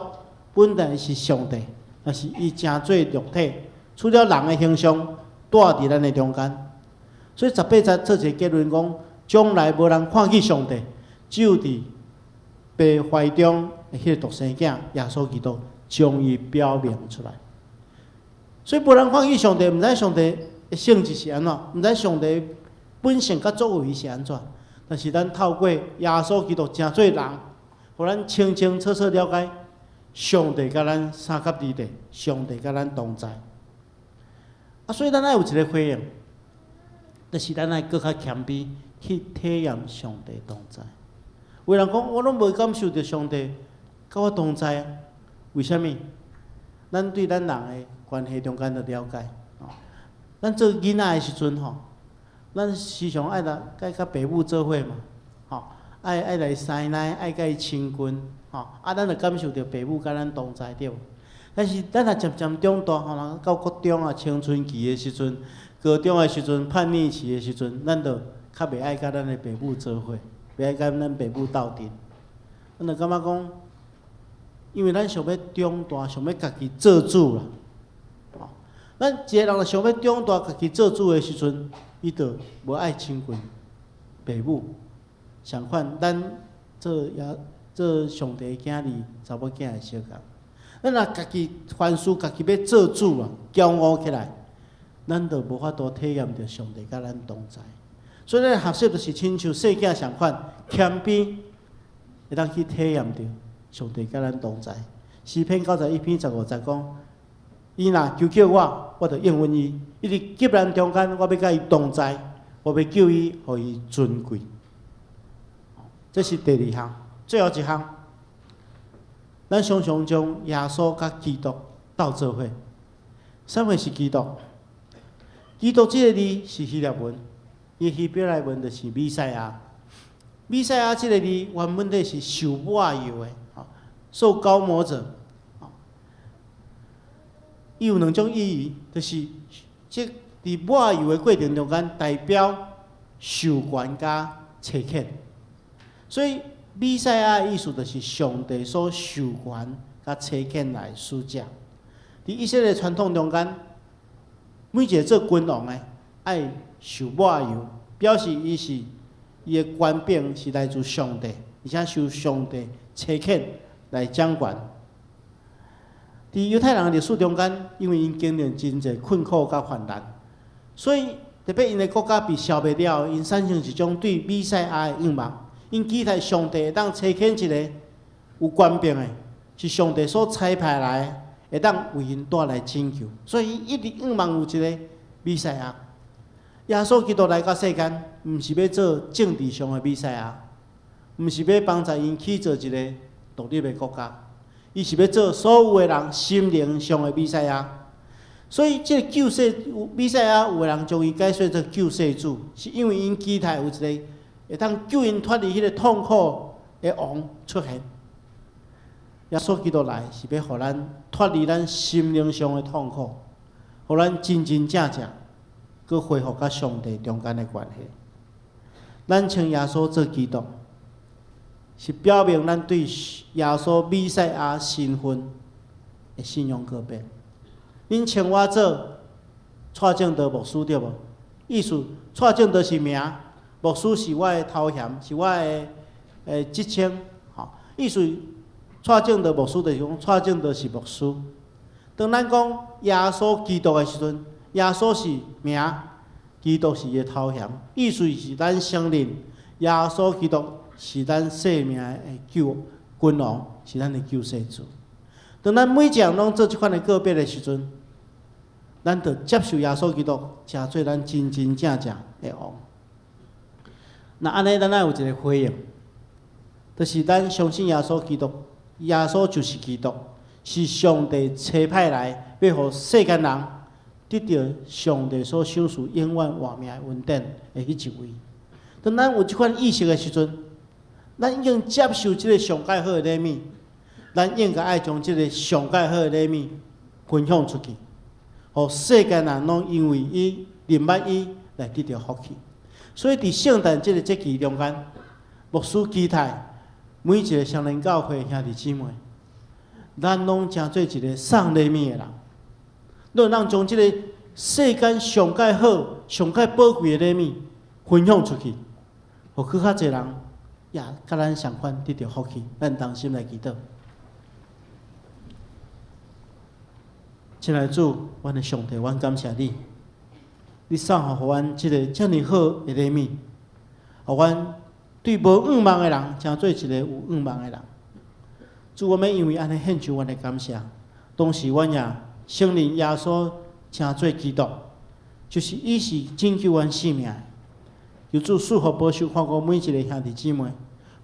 本來是上帝，但是伊成做肉體，取了人的形象，蹛佇咱的中間。所以十八節做一个結論講，將來無人看見上帝，只有佇父懷中的彼个獨生囝耶穌基督將伊表明出來。所以無人看見上帝，毋知上帝的性質是按怎，毋知上帝本性佮作為是按怎。但是咱透過耶穌基督成做人，予咱清清楚楚了解上帝佮咱相佮離地，上帝佮咱同在。啊，所以咱愛有一个回應，就是咱愛閣較謙卑去體驗上帝同在。有人講，我攏無感受著上帝佮我同在啊？為啥物？咱對咱人的關係中間的了解，咱做囡仔的時陣吼，咱時常愛來愛佮爸母做伙嘛，吼，愛愛來師奶，愛佮伊親近，吼，啊，咱就感受著爸母佮咱同在對無？但是咱若漸漸長大吼，到國中啊、青春期的時陣、高中的時陣、叛逆期的時陣，咱就較袂愛佮咱的爸母做伙，袂愛佮咱爸母鬥陣。咱就感覺講，因為咱想欲長大，想欲家己做主啦。吼，咱一個人若想欲長大，家己做主的時陣，伊就無愛親近爸母。相款，咱做耶做上帝的囝兒、查某囝會相仝。咱若家己凡事家己欲做主啊，驕傲起來，咱就無法度體驗著上帝佮咱同在。所以咱學習就是親像細囝相款，謙卑會當去體驗著上帝佮咱同在。詩篇91篇15節講：伊若求叫我，我就應允伊；伊佇急難中間，我欲佮伊同在，我欲救伊，予伊尊貴。這是第二項，最後一項，咱常常將耶穌佮基督鬥做伙。啥物是基督？基督這个字是希臘文，伊希伯來文就是彌賽亞。彌賽亞這個字原本底是受抹油的，受膏抹者。伊有兩種意義，就是這佇抹油的過程中間，代表授權佮差遣。所以彌賽亞的意思就是上帝所授權佮差遣來使者。佇以色列傳統中間，每一個做君王的愛受抹油，表示伊是伊的權柄是來自上帝，而且受上帝差遣來掌權。佇猶太人的歷史中間，因為𪜶經歷真濟困苦佮患難，所以特別𪜶的國家被消滅了後，𪜶產生一種對彌賽亞的願望，𪜶期待上帝會當差遣一個有權柄的，是上帝所差派來的，會當為𪜶帶來拯救。所以伊一直願望有一個彌賽亞。耶穌基督來到世間，毋是欲做政治上的彌賽亞，毋是欲幫助𪜶去做一個獨立的國家。伊是欲做所有的人心靈上的彌賽亞，所以這個救世彌賽亞，有的人將伊解說做救世主，是因為𪜶期待有一個會當救𪜶脫離彼個痛苦的王出現。耶穌基督來是欲予咱脫離咱心靈上的痛苦，予咱真真正正閣恢復佮上帝中間的關係。咱稱耶穌做基督，是表明咱對耶穌彌賽亞身份的信仰告白。恁稱我做蔡正德牧師對無？意思蔡正德是名，牧師是我的頭銜，是我的職稱。吼，意思蔡正德牧師就是講蔡正德是牧師。當咱講耶穌基督的時陣，耶穌是名，基督是伊的頭銜，意思是咱承認耶穌基督是咱生命的救君王，是咱的救世主。當咱每一項攏做這款的告白的時陣，咱就接受耶穌基督，成做咱真真正正的王。那按呢，咱愛有一個回應，就是咱相信耶穌基督，耶穌就是基督，是上帝差派來，欲予世間人得著上帝所賞賜永遠活命的恩典的彼一位。當咱有這款意識的時陣，咱已經接受這個上蓋好的禮物，咱應該愛將這個上蓋好的禮物分享出去，予世間人攏因為伊認捌伊來得著福氣。所以佇聖誕這個節期中間，牧師期待每一個雙連教會兄弟姊妹，咱攏成做一個送禮物的人，攏通將這個世間上蓋好、上蓋寶貴的禮物分享出去，予閣較濟人也佮咱仝款得著福氣。咱同心來祈禱。親愛的主，阮的上帝，阮感謝你，你送予阮這個遮爾好的禮物，予阮對無願望的人，成做一個有願望的人。主，我們因為按呢獻上阮的感謝，同時阮也承認耶穌成做基督，就是伊是拯救阮性命的。求主賜福保守看顧每一個兄弟姊妹，予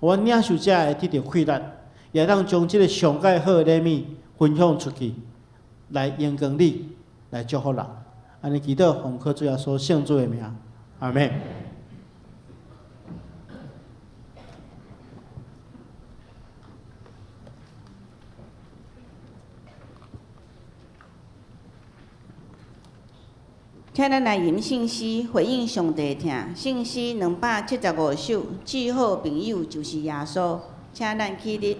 阮領受者會得著快樂，也通將這個上蓋好的禮物分享出去，來榮光你，來祝福人。按呢祈禱，奉靠主耶穌聖主的名，阿們。請咱來吟聖詩，回應上帝疼。聖詩275首，至好朋友就是耶穌。請咱起立。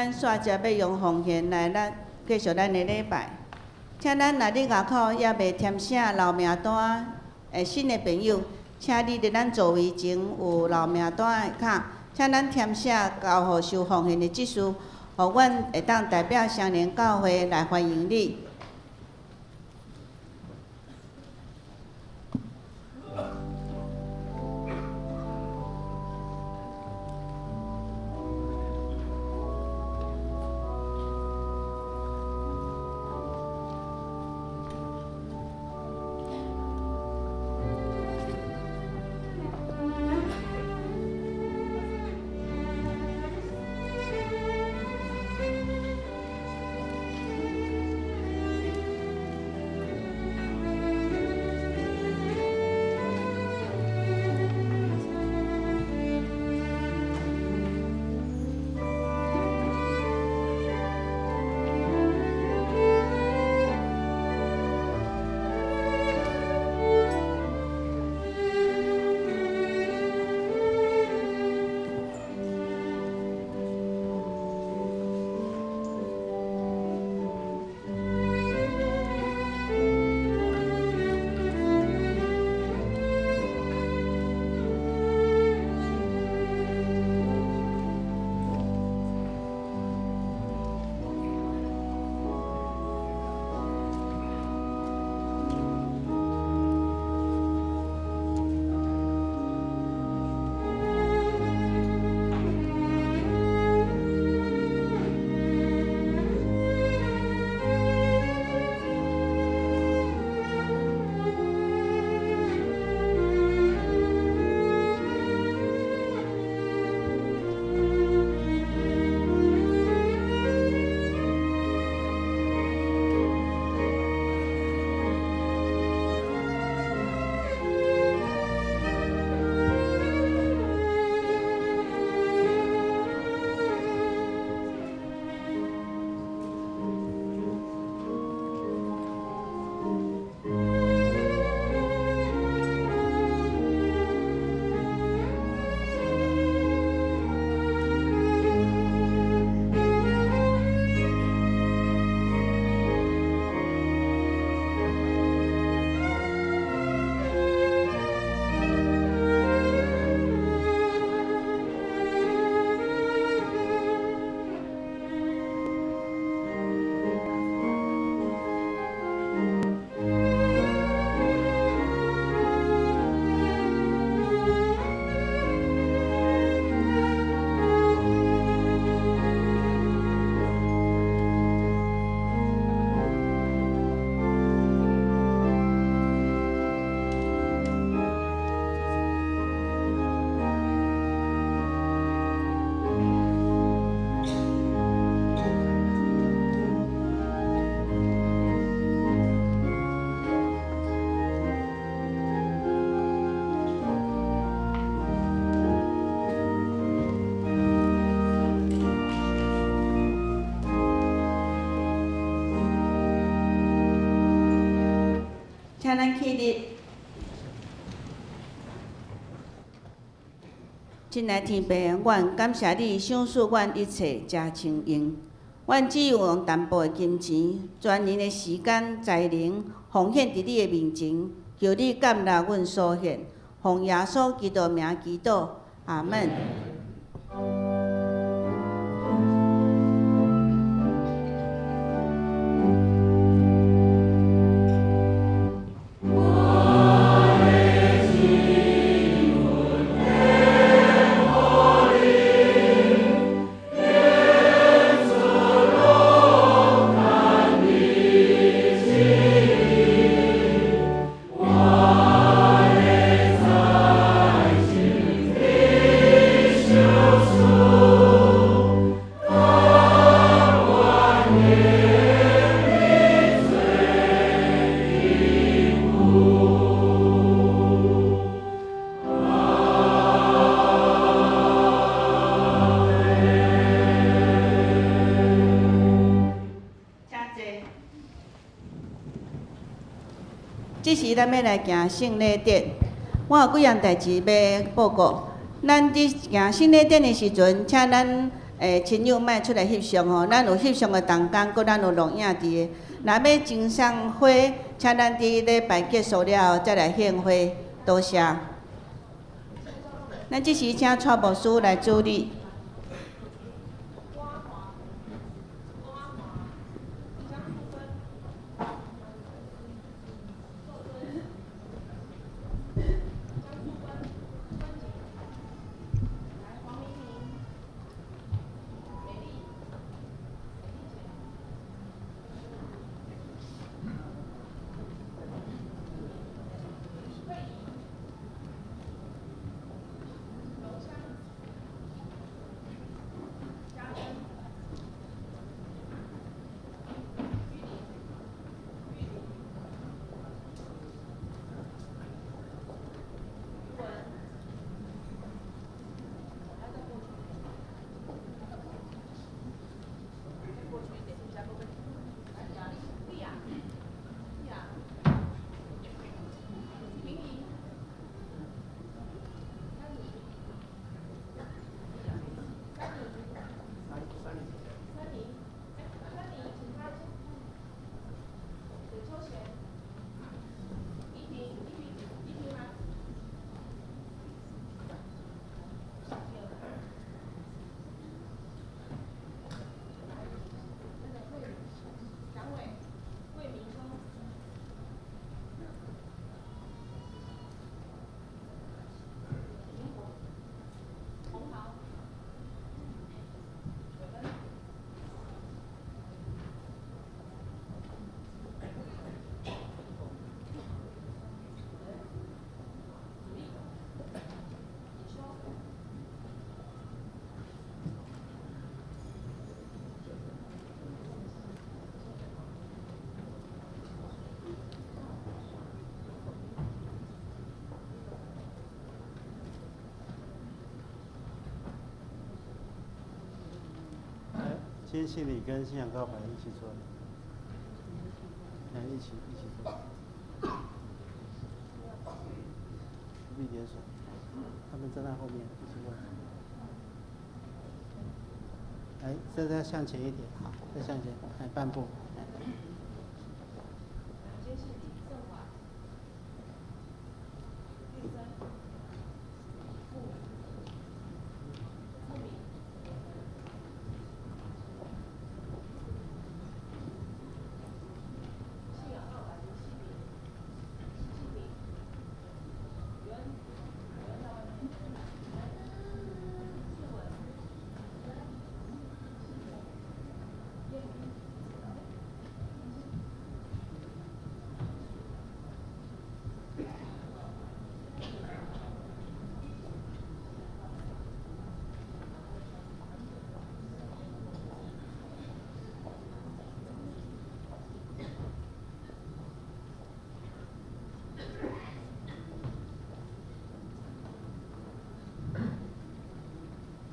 咱煞接欲用奉獻來咱繼續咱的禮拜。請咱若你外口猶未填寫留名單的新的朋友，請你佇咱座位前有留名單的卡，請咱填寫交予收奉獻的執事，予阮會當代表雙連教會來歡迎你。請咱起立。親愛天父，阮感謝你賞賜阮一切誠充裕。阮只有用淡薄的金錢、全年的時間、才能奉獻佇你的面前，求你接納阮所獻，奉耶穌基督名祈禱，阿門。請坐。這時咱欲來行聖禮典，我有幾項代誌欲報告。咱佇行聖禮典的時陣，請咱親友莫出來翕相吼，咱有翕相的同工，閣咱有錄影佇的。若欲贈送花，請咱佇禮拜結束了後，才來獻花，多謝。咱這時請蔡牧師來主禮。堅信禮跟信仰告白一起做，來一起一起做，不必點手，他們站在後面一起做。來，再向前一點，好，再向前，來半步。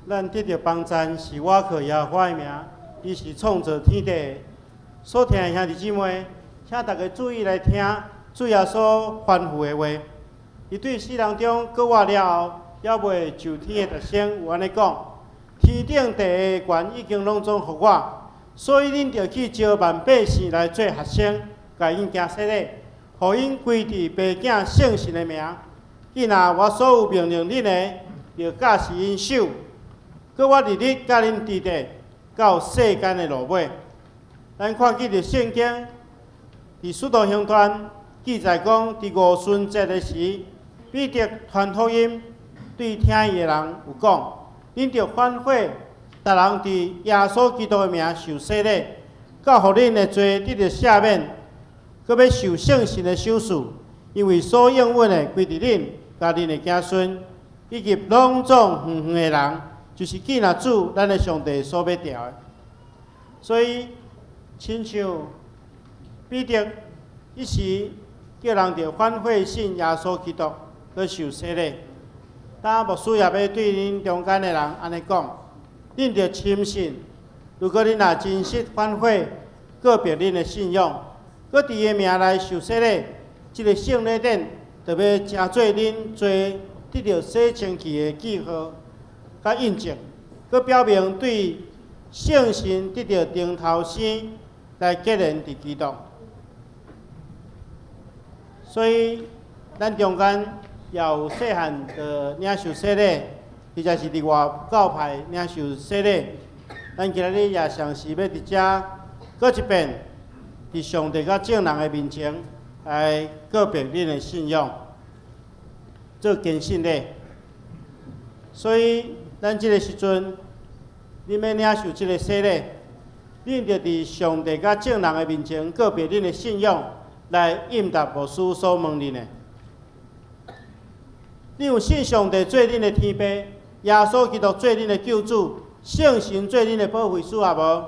咱得著幫贊是倚靠耶和華的名，伊是創造天地的。所聽的兄弟姊妹，請大家注意來聽主耶穌吩咐的話。伊對世人中閣活了後，猶未就天的特性有按呢講：天頂地的權已經攏總予我，所以恁著去招萬百姓來做學生，共𪜶行洗禮，予𪜶歸佇父子聖神的名。囝仔，我所有命令恁的，著教示𪜶守。閣我日日佮恁佇咧，到世間的落尾。咱看見佇聖經，佇使徒行傳記載講，佇五旬節的時，彼得傳福音，對聽伊的人有講：恁著反悔，逐人佇耶穌基督的名受洗禮，到予恁的罪得著赦免，閣欲受聖神的賞賜，因為所應允的歸佇恁、佮恁的子孫，以及攏總遠遠的人。就是見若主，咱的上帝所欲召的。所以，親像彼得彼時叫人著反悔信耶穌基督，去受洗禮。當牧師也欲對恁中間的人按呢講：恁著深信，如果恁若真實反悔，告白恁的信仰，閣佇伊的名來受洗禮，這个聖禮典就欲成做恁罪得著洗清氣的記號。佮印證，閣閣表明對聖神得著重頭生來結連佇基督。所以，咱中間也有細漢就領受洗禮，或者是佇外教派領受洗禮。咱今仔日也嘗試欲佇遮閣一遍，佇上帝佮眾人的面前來告白恁的信仰，做堅信禮。所以，咱這个時陣，恁欲領受這个洗禮，恁著佇上帝佮眾人的面前告白恁的信仰，來應答牧師所問恁的。恁有信上帝做恁的天父，耶穌基督做恁的救主，聖神做恁的保惠師也無？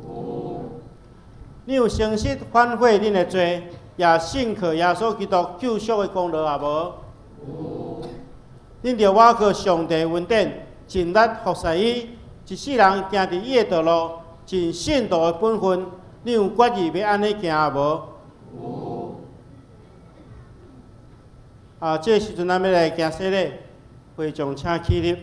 有。恁有誠實反悔恁的罪，也信靠耶穌基督救贖的功勞也無？有。恁著倚靠上帝恩典，盡力服侍伊，一世人行佇伊的道路，盡信徒的本分。恁有決意欲按呢行也無？有。啊，這個時陣咱欲來行洗禮，會眾請起立。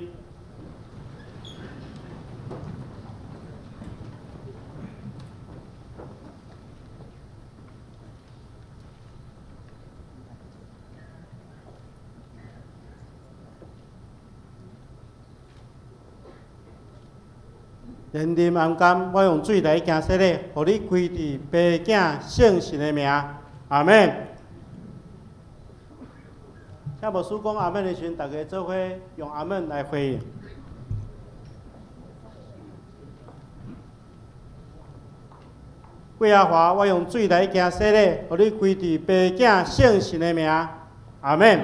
連林暗甘，我用水來行洗禮，予你歸佇父囝聖神的名，阿們。請牧師講阿們的時陣，大家做伙用阿們來回應。桂阿華，我用水來行洗禮，予你歸佇父囝聖神的名，阿們。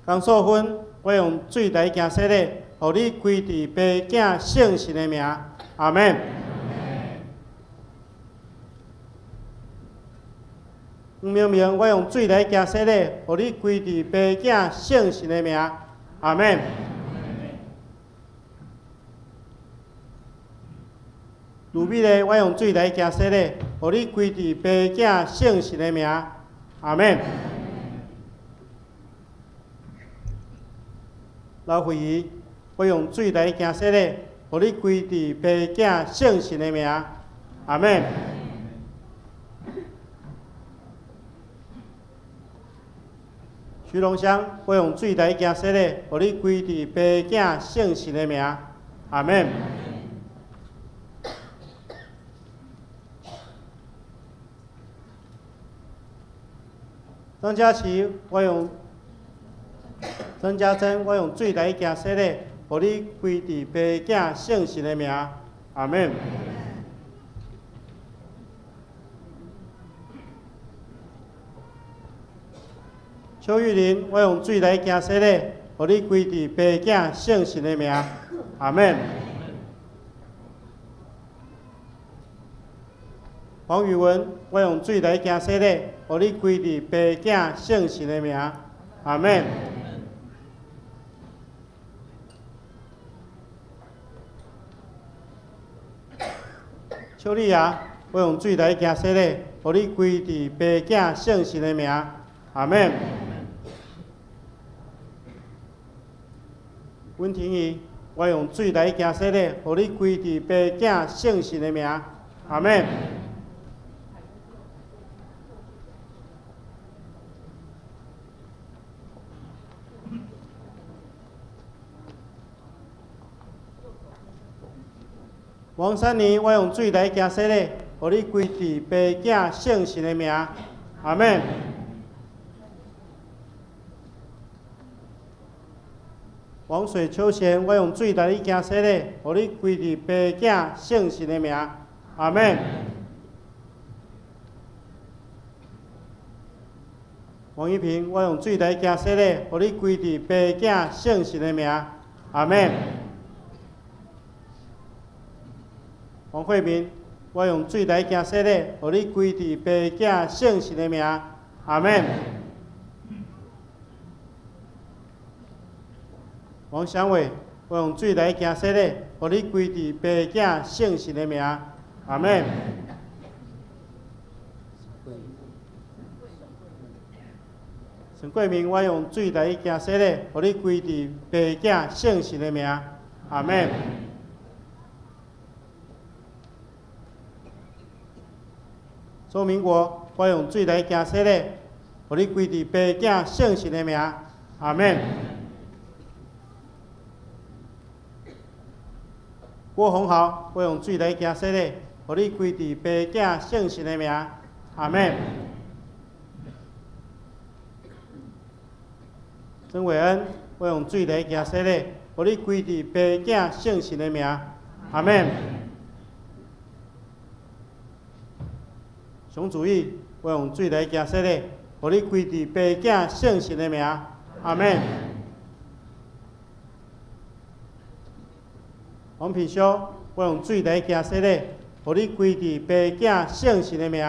江素芬，我用水來行洗禮，予你歸佇父囝聖神的名，阿們。黃明明，我用水來行洗禮，予你歸佇父囝聖神的名，阿們。盧美麗，我用水來行洗禮，予你歸佇父囝聖神的名，阿們。劉慧儀，我用水來行洗禮，予你歸佇父囝聖神的名，阿們。徐龍香，我用水來行洗禮，予你歸佇父囝聖神的名，阿們。張佳琪，我用張家珍，我用水來行洗禮，予你歸佇父囝聖神的名，阿們。邱玉玲，我用水來行洗禮，予你歸佇父囝聖神的名，阿們。黃宇文，我用水來行洗禮，予你歸佇父囝聖神的名，阿們。邱麗亞，我用水來行洗禮，予你歸佇父囝聖神的名，阿們。溫婷宜，我用水來行洗禮，予你歸佇父囝聖神的名，阿們。王珊妮，我用水來行洗禮，予你歸佇父囝聖神的名，阿們。王水秋賢，我用水來行洗禮，予你歸佇父囝聖神的名，阿們。王一平，我用水來行洗禮，予你歸佇父囝聖神的名，阿們。王慧民，我用水來行洗禮，予你歸佇父囝聖神的名，阿們。王祥偉，我用水來行洗禮，予你歸佇父囝聖神的名，阿們。陈桂明，我用水來行洗禮，予你歸佇父囝聖神的名，阿們。周明國，我用水來行洗禮，予你歸佇父囝聖神的名，阿們。郭宏豪，我用水來行洗禮，予你歸佇父囝聖神的名，阿們。曾偉恩，我用水來行洗禮，予你歸佇父囝聖神的名，阿們。熊主義，我用水來行洗禮，予你歸佇父囝聖神的名，阿們。王品修，我用水來行洗禮，予你歸佇父囝聖神的名，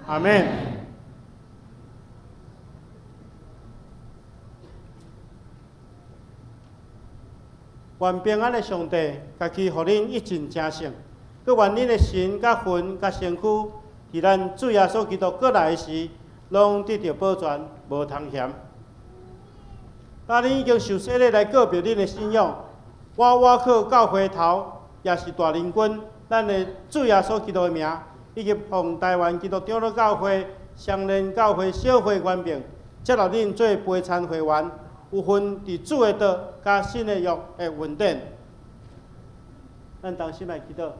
阿們。願平安的上帝，家己予恁一盡成聖，閣願恁的神佮魂佮身軀，佇咱主耶穌基督閣來時，攏得著保全，無通嫌。當恁已經受洗禮來告別恁的信仰，我倚靠教會頭，也是大領軍，咱的主耶穌基督的名，以及奉臺灣基督長老教會、雙連教會小會員名，接納恁做陪餐會員，有份佇主的道佮新的約的恩典。咱同心來祈禱。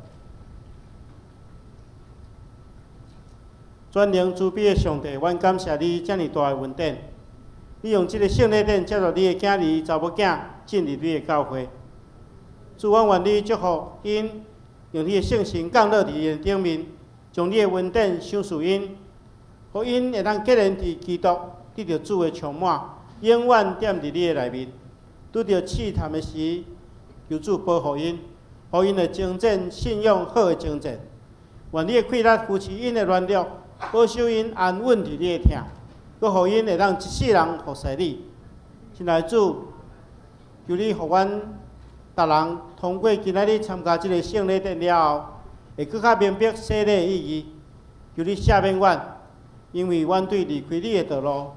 全能慈悲的上帝，阮感謝你遮爾大的恩典。你用這个聖禮典接納你的囝兒、查某囝進入你的教會。主，阮願你祝福𪜶，用你的聖神降落佇𪜶頂面，將你的恩典賞賜𪜶，予𪜶會當結連佇基督，得著主的充滿，永遠踮佇你的內面。拄著試探的時，求主保護𪜶，予𪜶會征戰信仰好的征戰。願你的氣力扶持𪜶的軟弱，保守𪜶安穩佇你的疼，閣予𪜶會當一世人服侍你。親愛的主，求你予阮逐人通過今仔日參加這个聖禮典了後，會閣較明白洗禮的意義。求你赦免阮，因為阮對離開你的道路，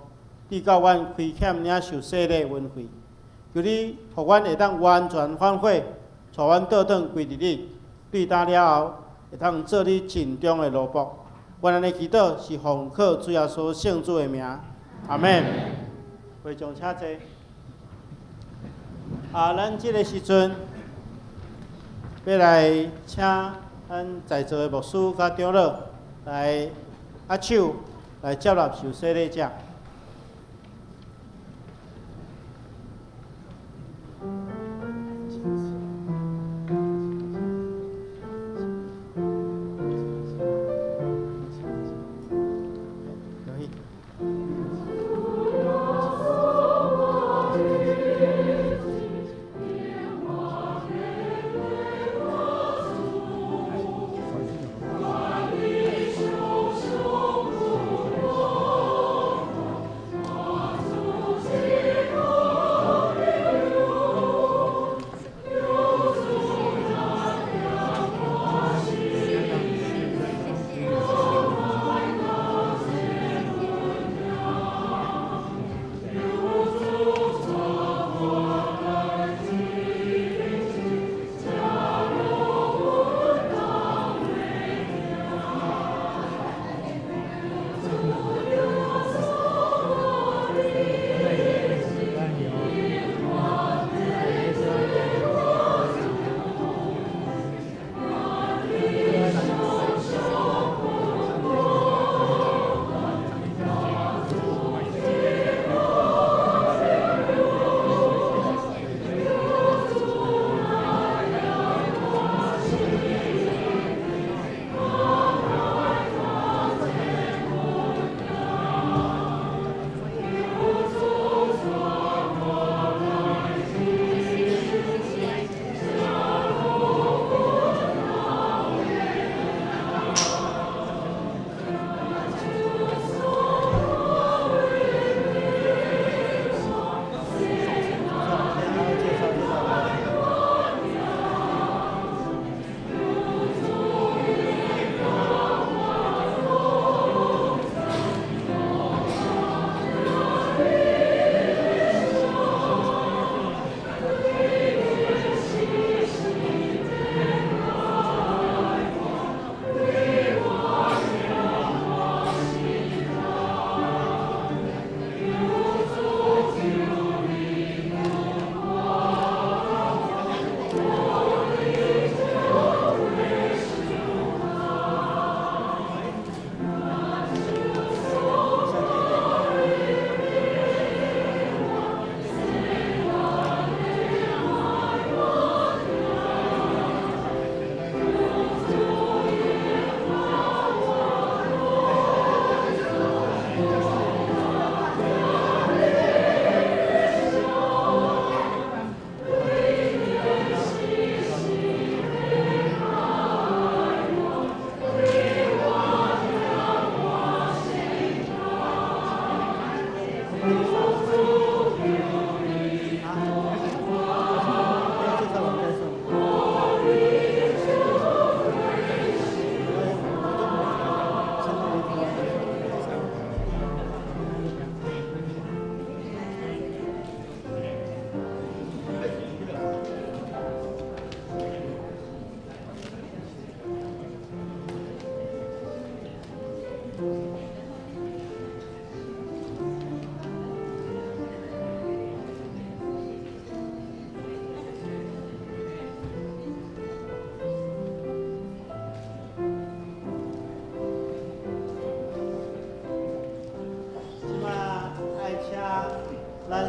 直到阮虧欠領受洗禮的恩惠。求你予阮會當完全反悔，帶阮倒轉歸佇你。對今了後，會當做你盡忠的奴僕。阮按呢祈禱是奉靠主耶穌聖子的名，阿們。會眾請坐。啊，咱這个時陣欲來請咱在座的牧師佮長老來握手，來接納受洗禮者。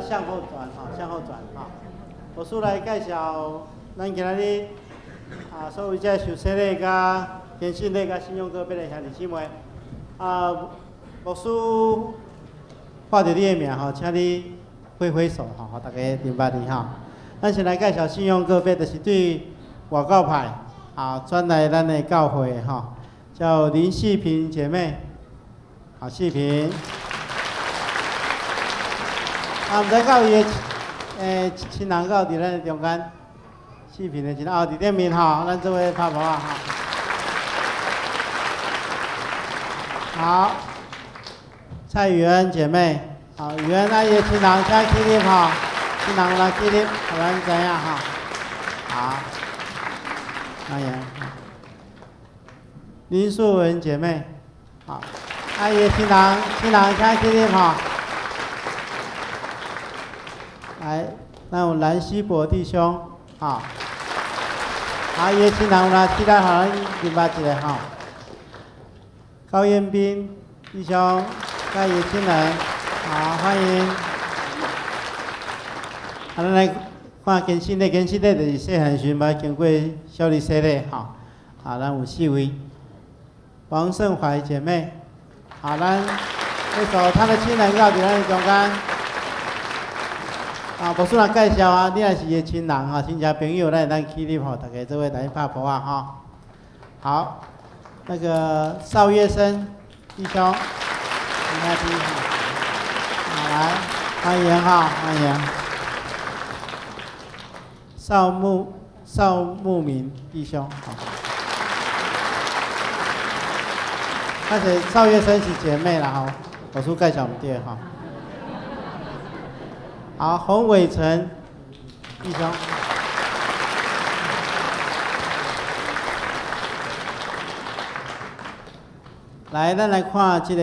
咱向後轉吼，向後轉吼。牧師來介紹咱今仔日啊，所有這受洗禮佮堅信禮佮信仰告白的兄弟姊妹。啊，牧師喊著你的名吼，請你揮揮手吼，予大家認捌你吼。咱先來介紹信仰告白，就是對外教派啊轉來咱的教會吼，叫林世平姐妹，好，世平。啊，毋知敢有伊的親人敢有佇咱的中間，視頻的親人哦，佇頂面吼，咱做伙拍噗仔吼。好，蔡雨恩姐妹，好，雨恩啊，伊的親人請起立吼，親人來起立，予咱知影吼。好，歡迎。林素文姐妹，好，啊，伊的親人，親人請起立吼。來，咱有藍希博弟兄，好，啊，伊的親人有來起來，予咱認捌一下吼。高彦斌弟兄，佮伊的親人，好，歡迎。啊，咱來看堅信禮，堅信禮就是細漢時陣捌經過小禮洗禮，吼。啊，咱有四位，王勝懷姐妹，好，咱這時候他的親人敢有佇咱的中間。啊，牧師若介紹啊，你若是伊的親人吼、親戚朋友，咱會當起立吼，大家做伙來拍噗仔吼。好，那個邵月生弟兄，兄弟，好，來，歡迎哈，歡迎。邵木明弟兄，好。而且邵月生是姐妹啦吼，牧師介紹毋對吼。好，洪偉成弟兄，來，咱來看這個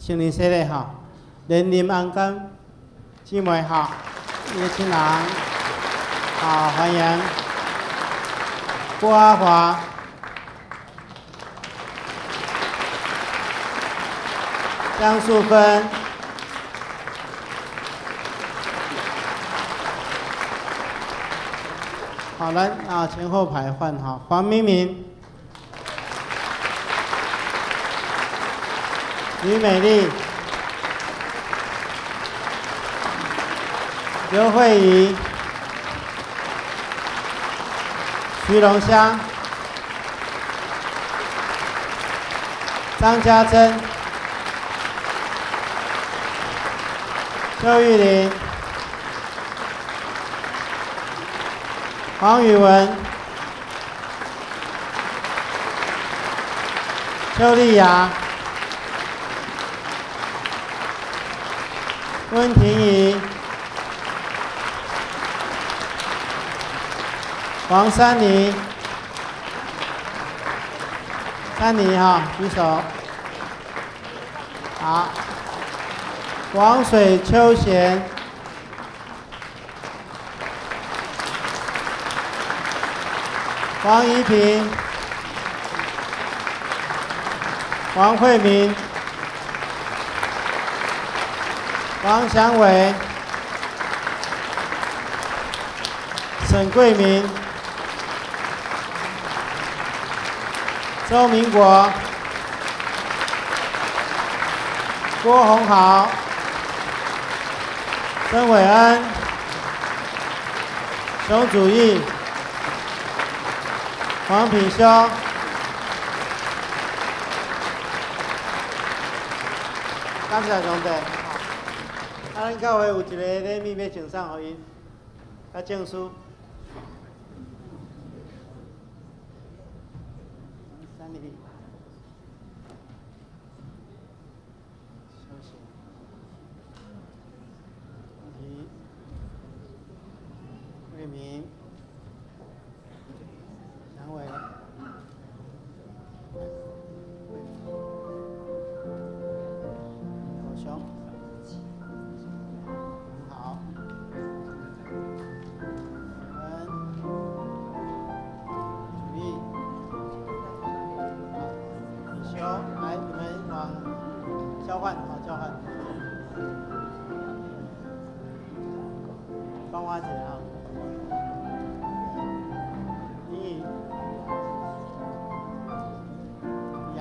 成人洗禮吼，連林安剛姊妹吼，伊的親人，好，歡迎郭阿華、江素芬。好，來啊，前後排換哈，黃明明、吕美麗、劉慧儀、徐榮香、張家珍、邱玉玲、黃宇文、邱麗雅、溫婷儀、黃珊妮、珊妮哈，舉手。好，王水秋賢。黃怡平、王慧明、王祥偉、沈桂明、周明國、郭宏豪、曾偉恩、熊祖義、黃品修，感謝上帝。啊，咱教會有一個禮物欲贈送予𪜶，佮證書。三里。休息。慧明。祥偉。老兄，好，嗯，主意，好，李修，來，你們往交換，好，交換。一下吼。你，呀，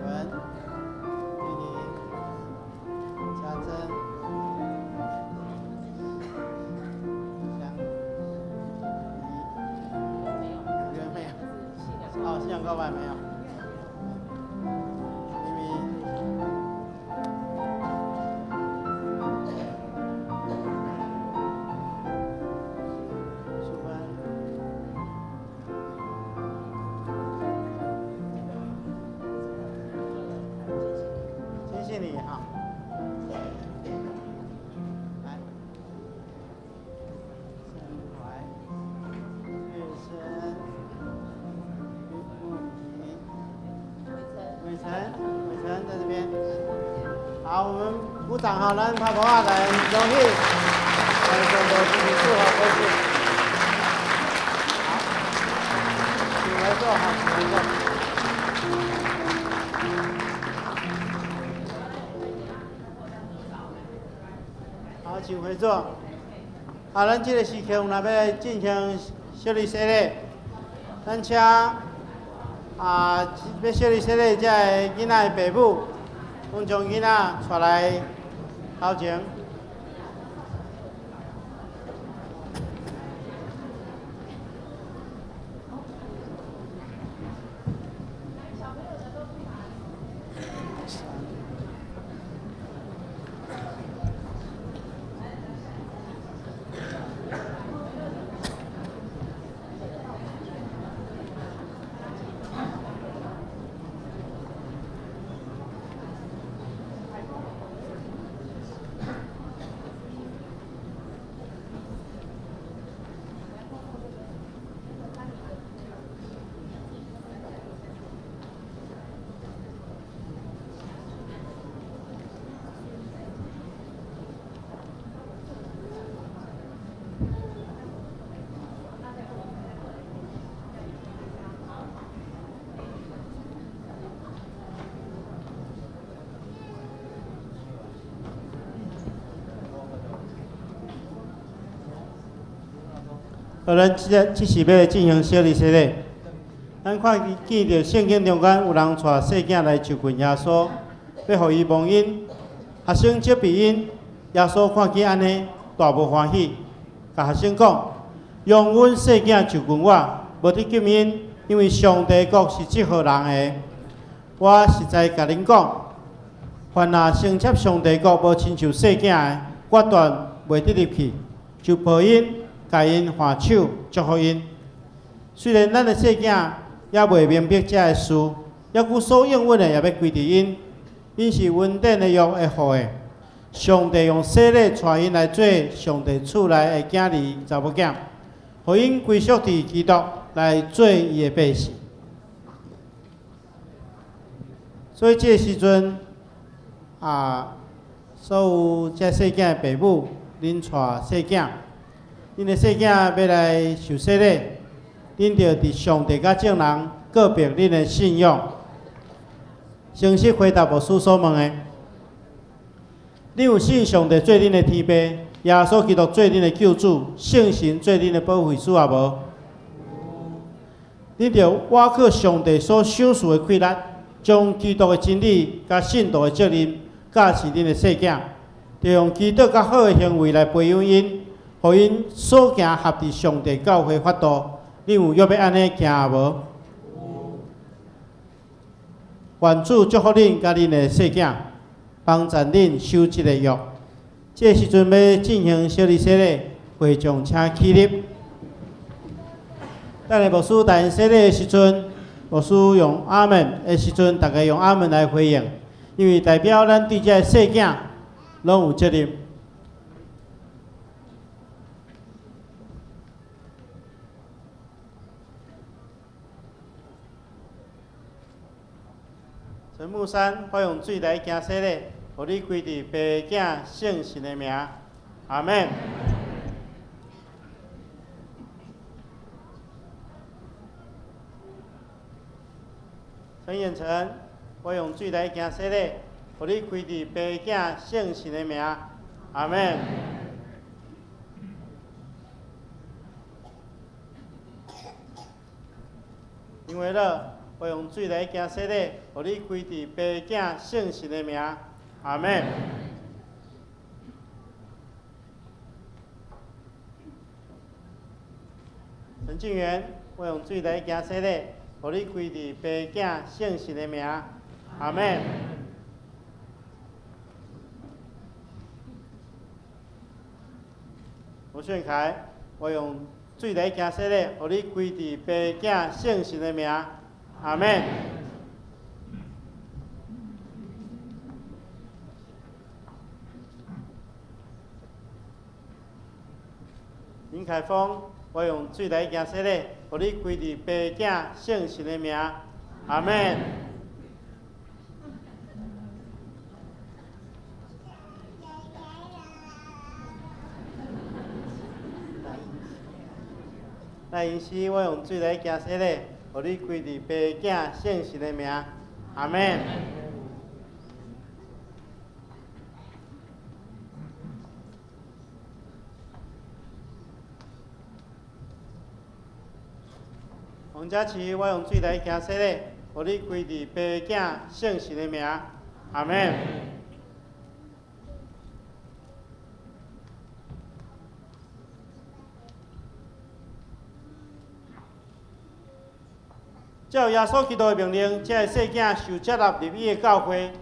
文，弟弟，家珍，香，怡，没有，哦，信仰告白沒有。咪咪，淑芬，謝謝你哈。來，森懷，月生，夢婷，偉成，偉成在這邊。好，我們鼓掌哈，咱拍鼓仔來恭喜，來全部祝福恭喜。好，請回座哈，請回座。好，請回座。好，咱這個時刻，有若欲進行洗禮洗禮，咱請欲洗禮洗禮這個囡仔的爸母，攏將囡仔帶來頭前。好，咱這時欲進行洗禮洗禮。咱看見著聖經中間有人帶細囝來就近耶穌，欲予伊摸𪜶。學生責備𪜶，耶穌看見按呢，大無歡喜，共學生講：容阮細囝就近我，無得禁𪜶，因為上帝國是這號人的。我實在共恁講，凡若承接上帝國無親像細囝的，決斷袂得入去，就抱𪜶，共𪜶挽手，祝福𪜶。雖然咱的細囝猶未明白這个事，猶閣所應允的也欲歸佇𪜶，𪜶是恩典的約會予的。上帝用洗禮帶𪜶來做上帝厝內的囝兒、查某囝，予𪜶歸屬佇基督來做伊的百姓。所以這个時陣所有這細囝的爸母，恁帶細囝，恁的細囝欲來受洗禮，恁著佇上帝佮眾人告白恁的信仰，誠實回答牧師所問的。恁有信上帝做恁的天父，耶穌基督做恁的救主，聖神做恁的保惠師也無？恁著倚靠上帝所賞賜的氣力，將基督的真理佮信徒的責任教示恁的細囝，著用基督較好的行為來培養𪜶，予𪜶所行合佇上帝教會法度。恁有約欲按呢行也無？願主祝福恁佮恁的細囝，幫助恁守這個約。這個時陣欲進行洗禮洗禮，會眾請起立。等下牧師帶𪜶洗禮的時陣，牧師用阿門的時陣，大家用阿門來回應，因為代表咱對這個細囝攏有責任。陳木山，我用水來行洗禮，予你歸佇父子聖神的名，阿們。陳遠成，我用水來行洗禮，予你歸佇父子聖神的名，阿們。林维乐，我用水來行洗禮，予你歸佇父子聖神的名，阿們。陳靜元，我用水來行洗禮，予你歸佇父子聖神的名，阿們。吳炫凱，我用水來行洗禮，予你歸佇父子聖神的名，阿們。林凱峰，我用水來行洗禮，予你歸佇父子聖神的名，阿們。賴英熙，我用水來行洗禮，予你歸佇父子聖神的名，阿們。王佳琪，我用水來行洗禮，予你歸佇父子聖神的名，阿們。照耶穌基督的命令，這个細囝受接納入伊的教會，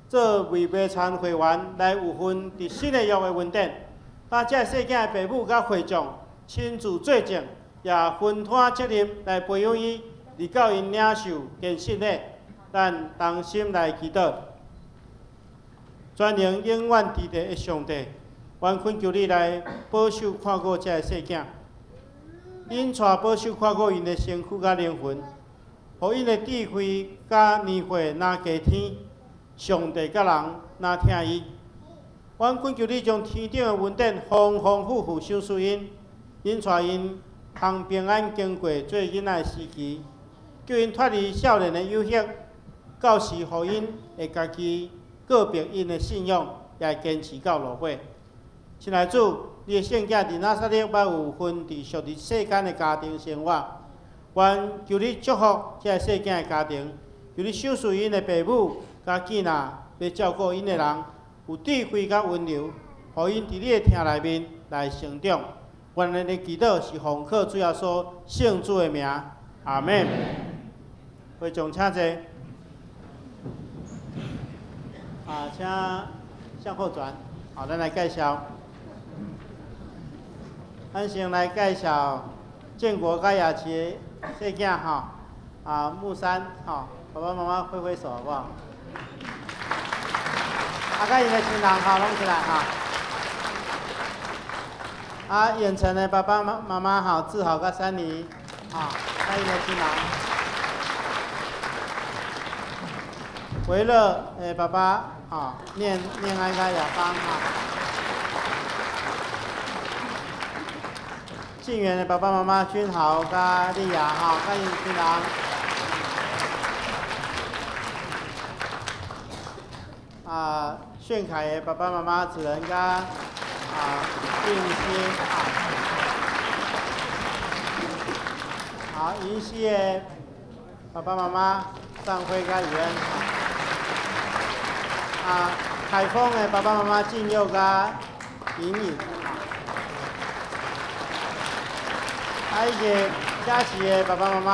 做為袂餐會員來有份佇新的約的恩典。佮這个細囝的爸母佮會眾親自做證，也分攤責任來培養伊，直到𪜶領受堅信禮。咱同心來祈禱。全能永遠佇地的上帝，阮懇求你來保守看顧這个細囝，𪜶帶保守看顧𪜶的身軀佮靈魂。予𪜶的智慧佮年歲若加添，上帝佮人若疼伊。阮懇求你將天頂的恩典豐豐富富賞賜𪜶，𪜶帶𪜶通平安經過做囡仔的時期，叫𪜶脫離少年的誘惑，到時予𪜶會家己告別𪜶的信仰，也會堅持到落尾。親愛主，你的聖囝佇拿撒勒捌有份佇屬佇世間的家庭生活。願求你祝福這个細囝的家庭，求你賞賜𪜶的爸母佮囝仔欲照顧𪜶的人，有智慧佮溫柔，予𪜶佇你的疼內面來成長。願咱的祈禱是奉靠主耶穌聖子的名，阿們。會眾請坐。啊，請向後轉。好，咱來介紹。咱先來介紹建國佮雅琪的細囝吼，啊木山吼，爸爸媽媽揮揮手好不好？啊，佮𪜶的親人吼，攏起來哈。啊，遠程的爸爸媽媽媽吼，志豪佮珊妮，吼，佮𪜶的親人。維樂的爸爸吼，念念安佮亞芳吼。靜源的爸爸媽媽君豪佮麗雅吼，佮𪜶親人。啊，炫凱的爸爸媽媽子仁佮啊靜心啊。好，銀溪的爸爸媽媽尚輝佮雨恩。啊，凱峰的爸爸媽媽靜佑佮穎穎。啊，伊個佳琪的爸爸媽媽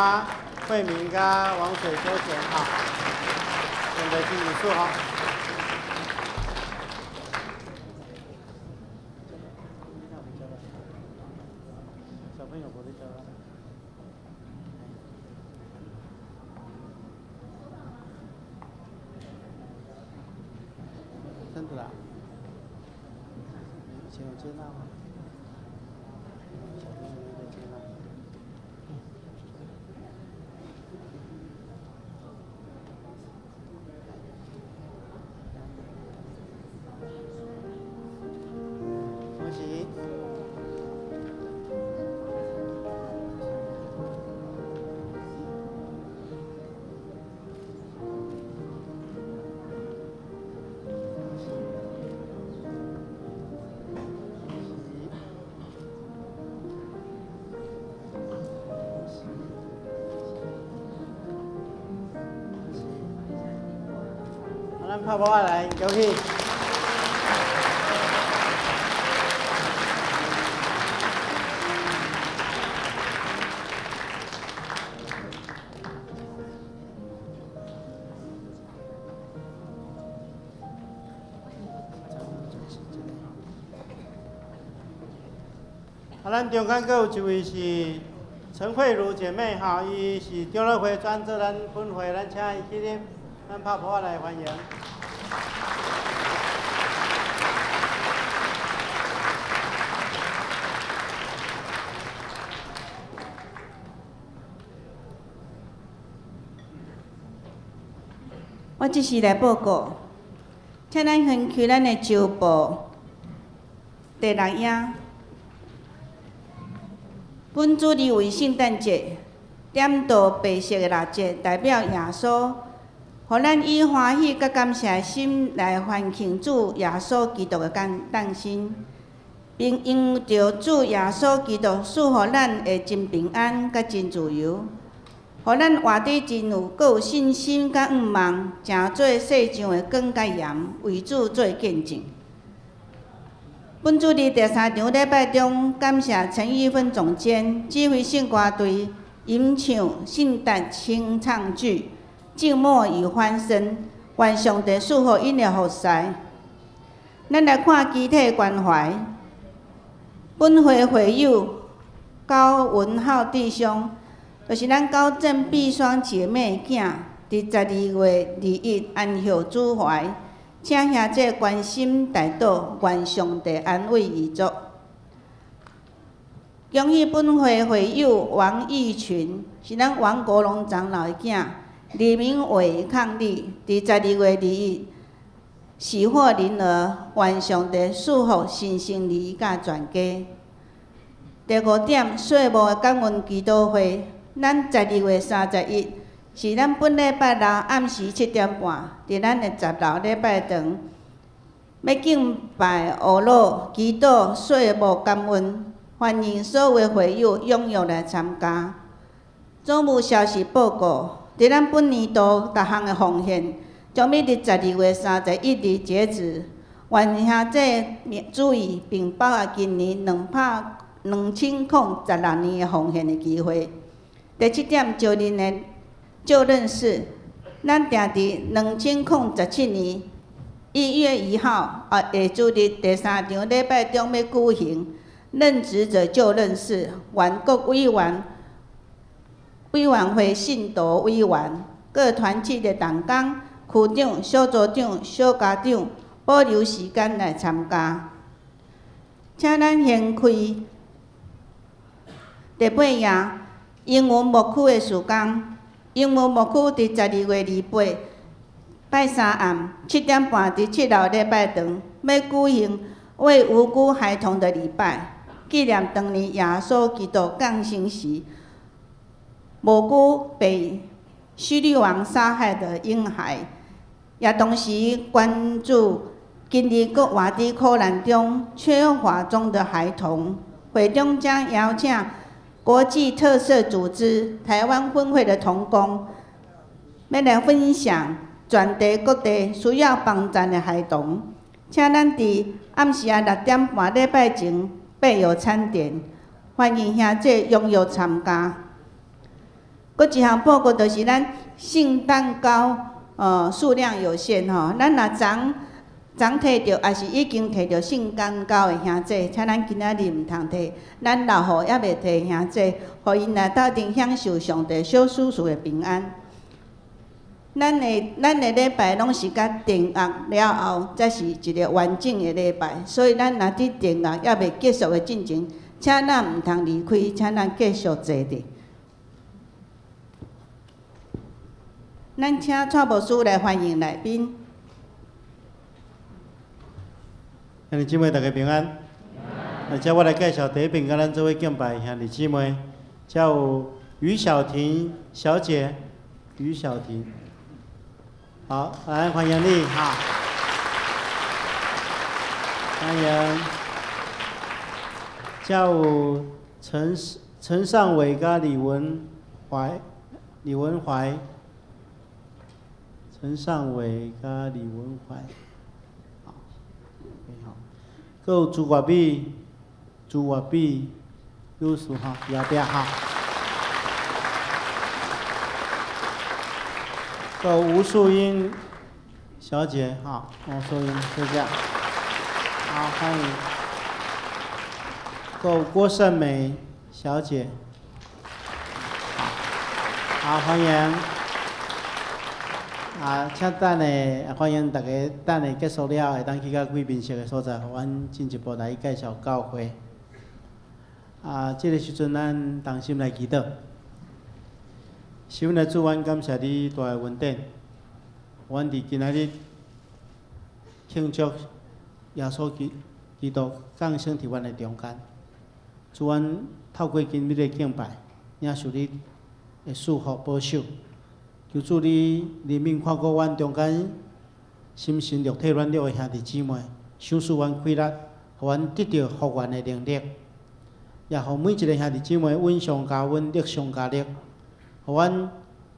慧明佮王水周賢哈，準備進入數哈。小朋友無咧教啦。真的啦？以前有接納嗎？小朋友沒有接納。恭喜！恭喜！咱拍鼓仔來，恭喜！啊，咱中間閣有一位是陳慧茹姐妹，吼，伊是長老會轉做咱分會，咱請伊起立，咱拍噗仔來歡迎。我這時來報告，請咱翻開咱的週報第六頁。本主日為聖誕節點著白色的蠟燭，代表耶穌，予咱以歡喜佮感謝的心來歡慶主耶穌基督的誕誕生，並因著主耶穌基督賜予咱的真平安佮真自由，予咱活佇真有閣有信心佮向望，成做世上的光佮鹽，為主做見證。本主日第三場禮拜中，感謝陳玉芬總監指揮聖歌隊吟唱聖誕清唱劇《靜默與歡聲》，願上帝賜福𪜶的服侍。咱來看肢體關懷，本會會友高文浩弟兄，就是咱高鄭碧雙姐妹囝，佇12月21安息主懷。請兄弟關心代禱，願上帝安慰遺族。恭喜本會會友王義群，是咱王國榮長老的囝，李明偉伉儷，佇12月21喜獲麟兒，願上帝賜福新生兒佮全家。第五點，歲末的感恩祈禱會，咱12月31。是咱本禮拜六暗時7點半，佇咱的十樓禮拜堂，欲敬拜阿老祈禱歲末感恩，歡迎所有會友踴躍來參加。總務消息報告，佇咱本年度逐項的奉獻，將欲佇12月31日截止。願兄弟注意，並把握今年2016年的奉獻的機會。第七點，招認的。就認識，咱定佇2017年1月1號啊，下主日第三場禮拜中欲舉行任職者就認識，願各委員、委員會信徒委員、各團契的同工、區長、小組長、小家長保留時間來參加。請咱掀開第八頁英文牧區的事工。英文牧區佇12月28拜三暗7點半佇七樓禮拜堂，欲舉行為無辜孩童的禮拜，紀念當年耶穌基督降生時，無辜被希律王殺害的嬰孩，也同時關注今日閣活佇苦難中、缺乏中的孩童。會中將邀請國際特赦組織臺灣分會的同工，欲來分享全地各地需要幫助的孩童，請咱佇暗時仔6點半禮拜前備有餐點，歡迎兄弟踴躍參加。閣一項報告就是咱聖誕糕，數量有限吼，咱若昨昨提著，抑是已經提著聖誕糕的兄弟，請咱今仔日毋通提，咱留予猶未提的兄弟，予𪜶來鬥陣享受上帝小叔叔的平安。咱的禮拜攏是佮訂閱了後，才是一個完整的禮拜。所以咱若佇訂閱猶未結束的進前，請咱毋通離開，請咱繼續坐佇。咱請蔡牧師來歡迎來賓。兄弟姊妹，大家平安。啊，這我來介紹第一遍，佮咱做伙敬拜兄弟姊妹，這有余小婷小姐，余小婷，好，來歡迎你，哈，歡迎。這有陳尚偉佮李文懷，李文懷，陳陳尚偉佮李文懷，好，好，閣有朱國美、朱國美女士吼，後壁吼，閣有吳素英小姐吼，吳素英小姐，好，歡迎。閣有郭勝美小姐，好，好，歡迎。啊，請等下，歡迎大家等下結束了，會當去到貴賓室的所在，予阮進一步來介紹教會。啊，這个時陣咱同心來祈禱。是阮的主，阮感謝你大的恩典。阮佇今仔日慶祝耶穌基督降生佇阮的中間。主，阮透過今日的敬拜，領受你的祝福保守。求主你憐憫看顧阮中間心神肉體軟弱的兄弟姊妹，賞賜阮氣力，予阮得著復原的能力，也予每一个兄弟姊妹穩上加穩，力上加力，予阮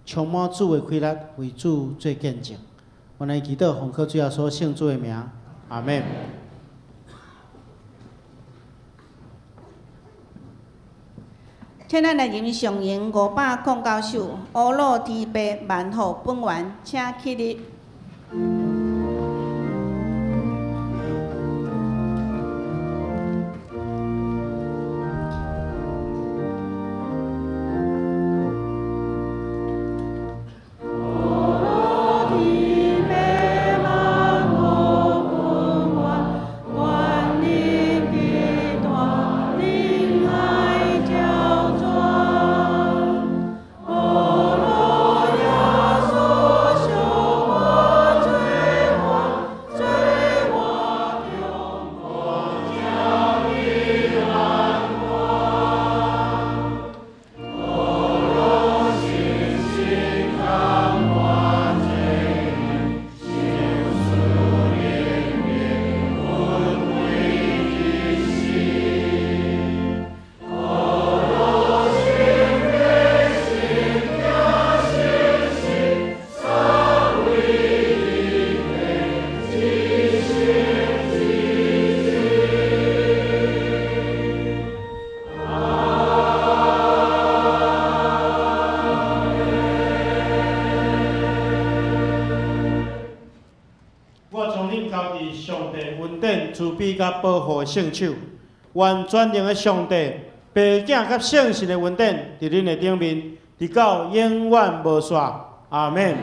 充滿主的氣力，為主做見證。阮來祈禱，奉靠主耶穌聖子的名，阿們。請咱來吟上詠509首《烏魯天父萬福本源》，請起立。我將恁交佇上帝恩典、慈悲佮保護的聖手，願全能的上帝、父子佮聖神的恩典，佇恁的頂面，直到永遠無煞。阿們。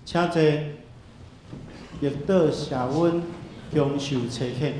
請坐，綠島社溫享受差遣。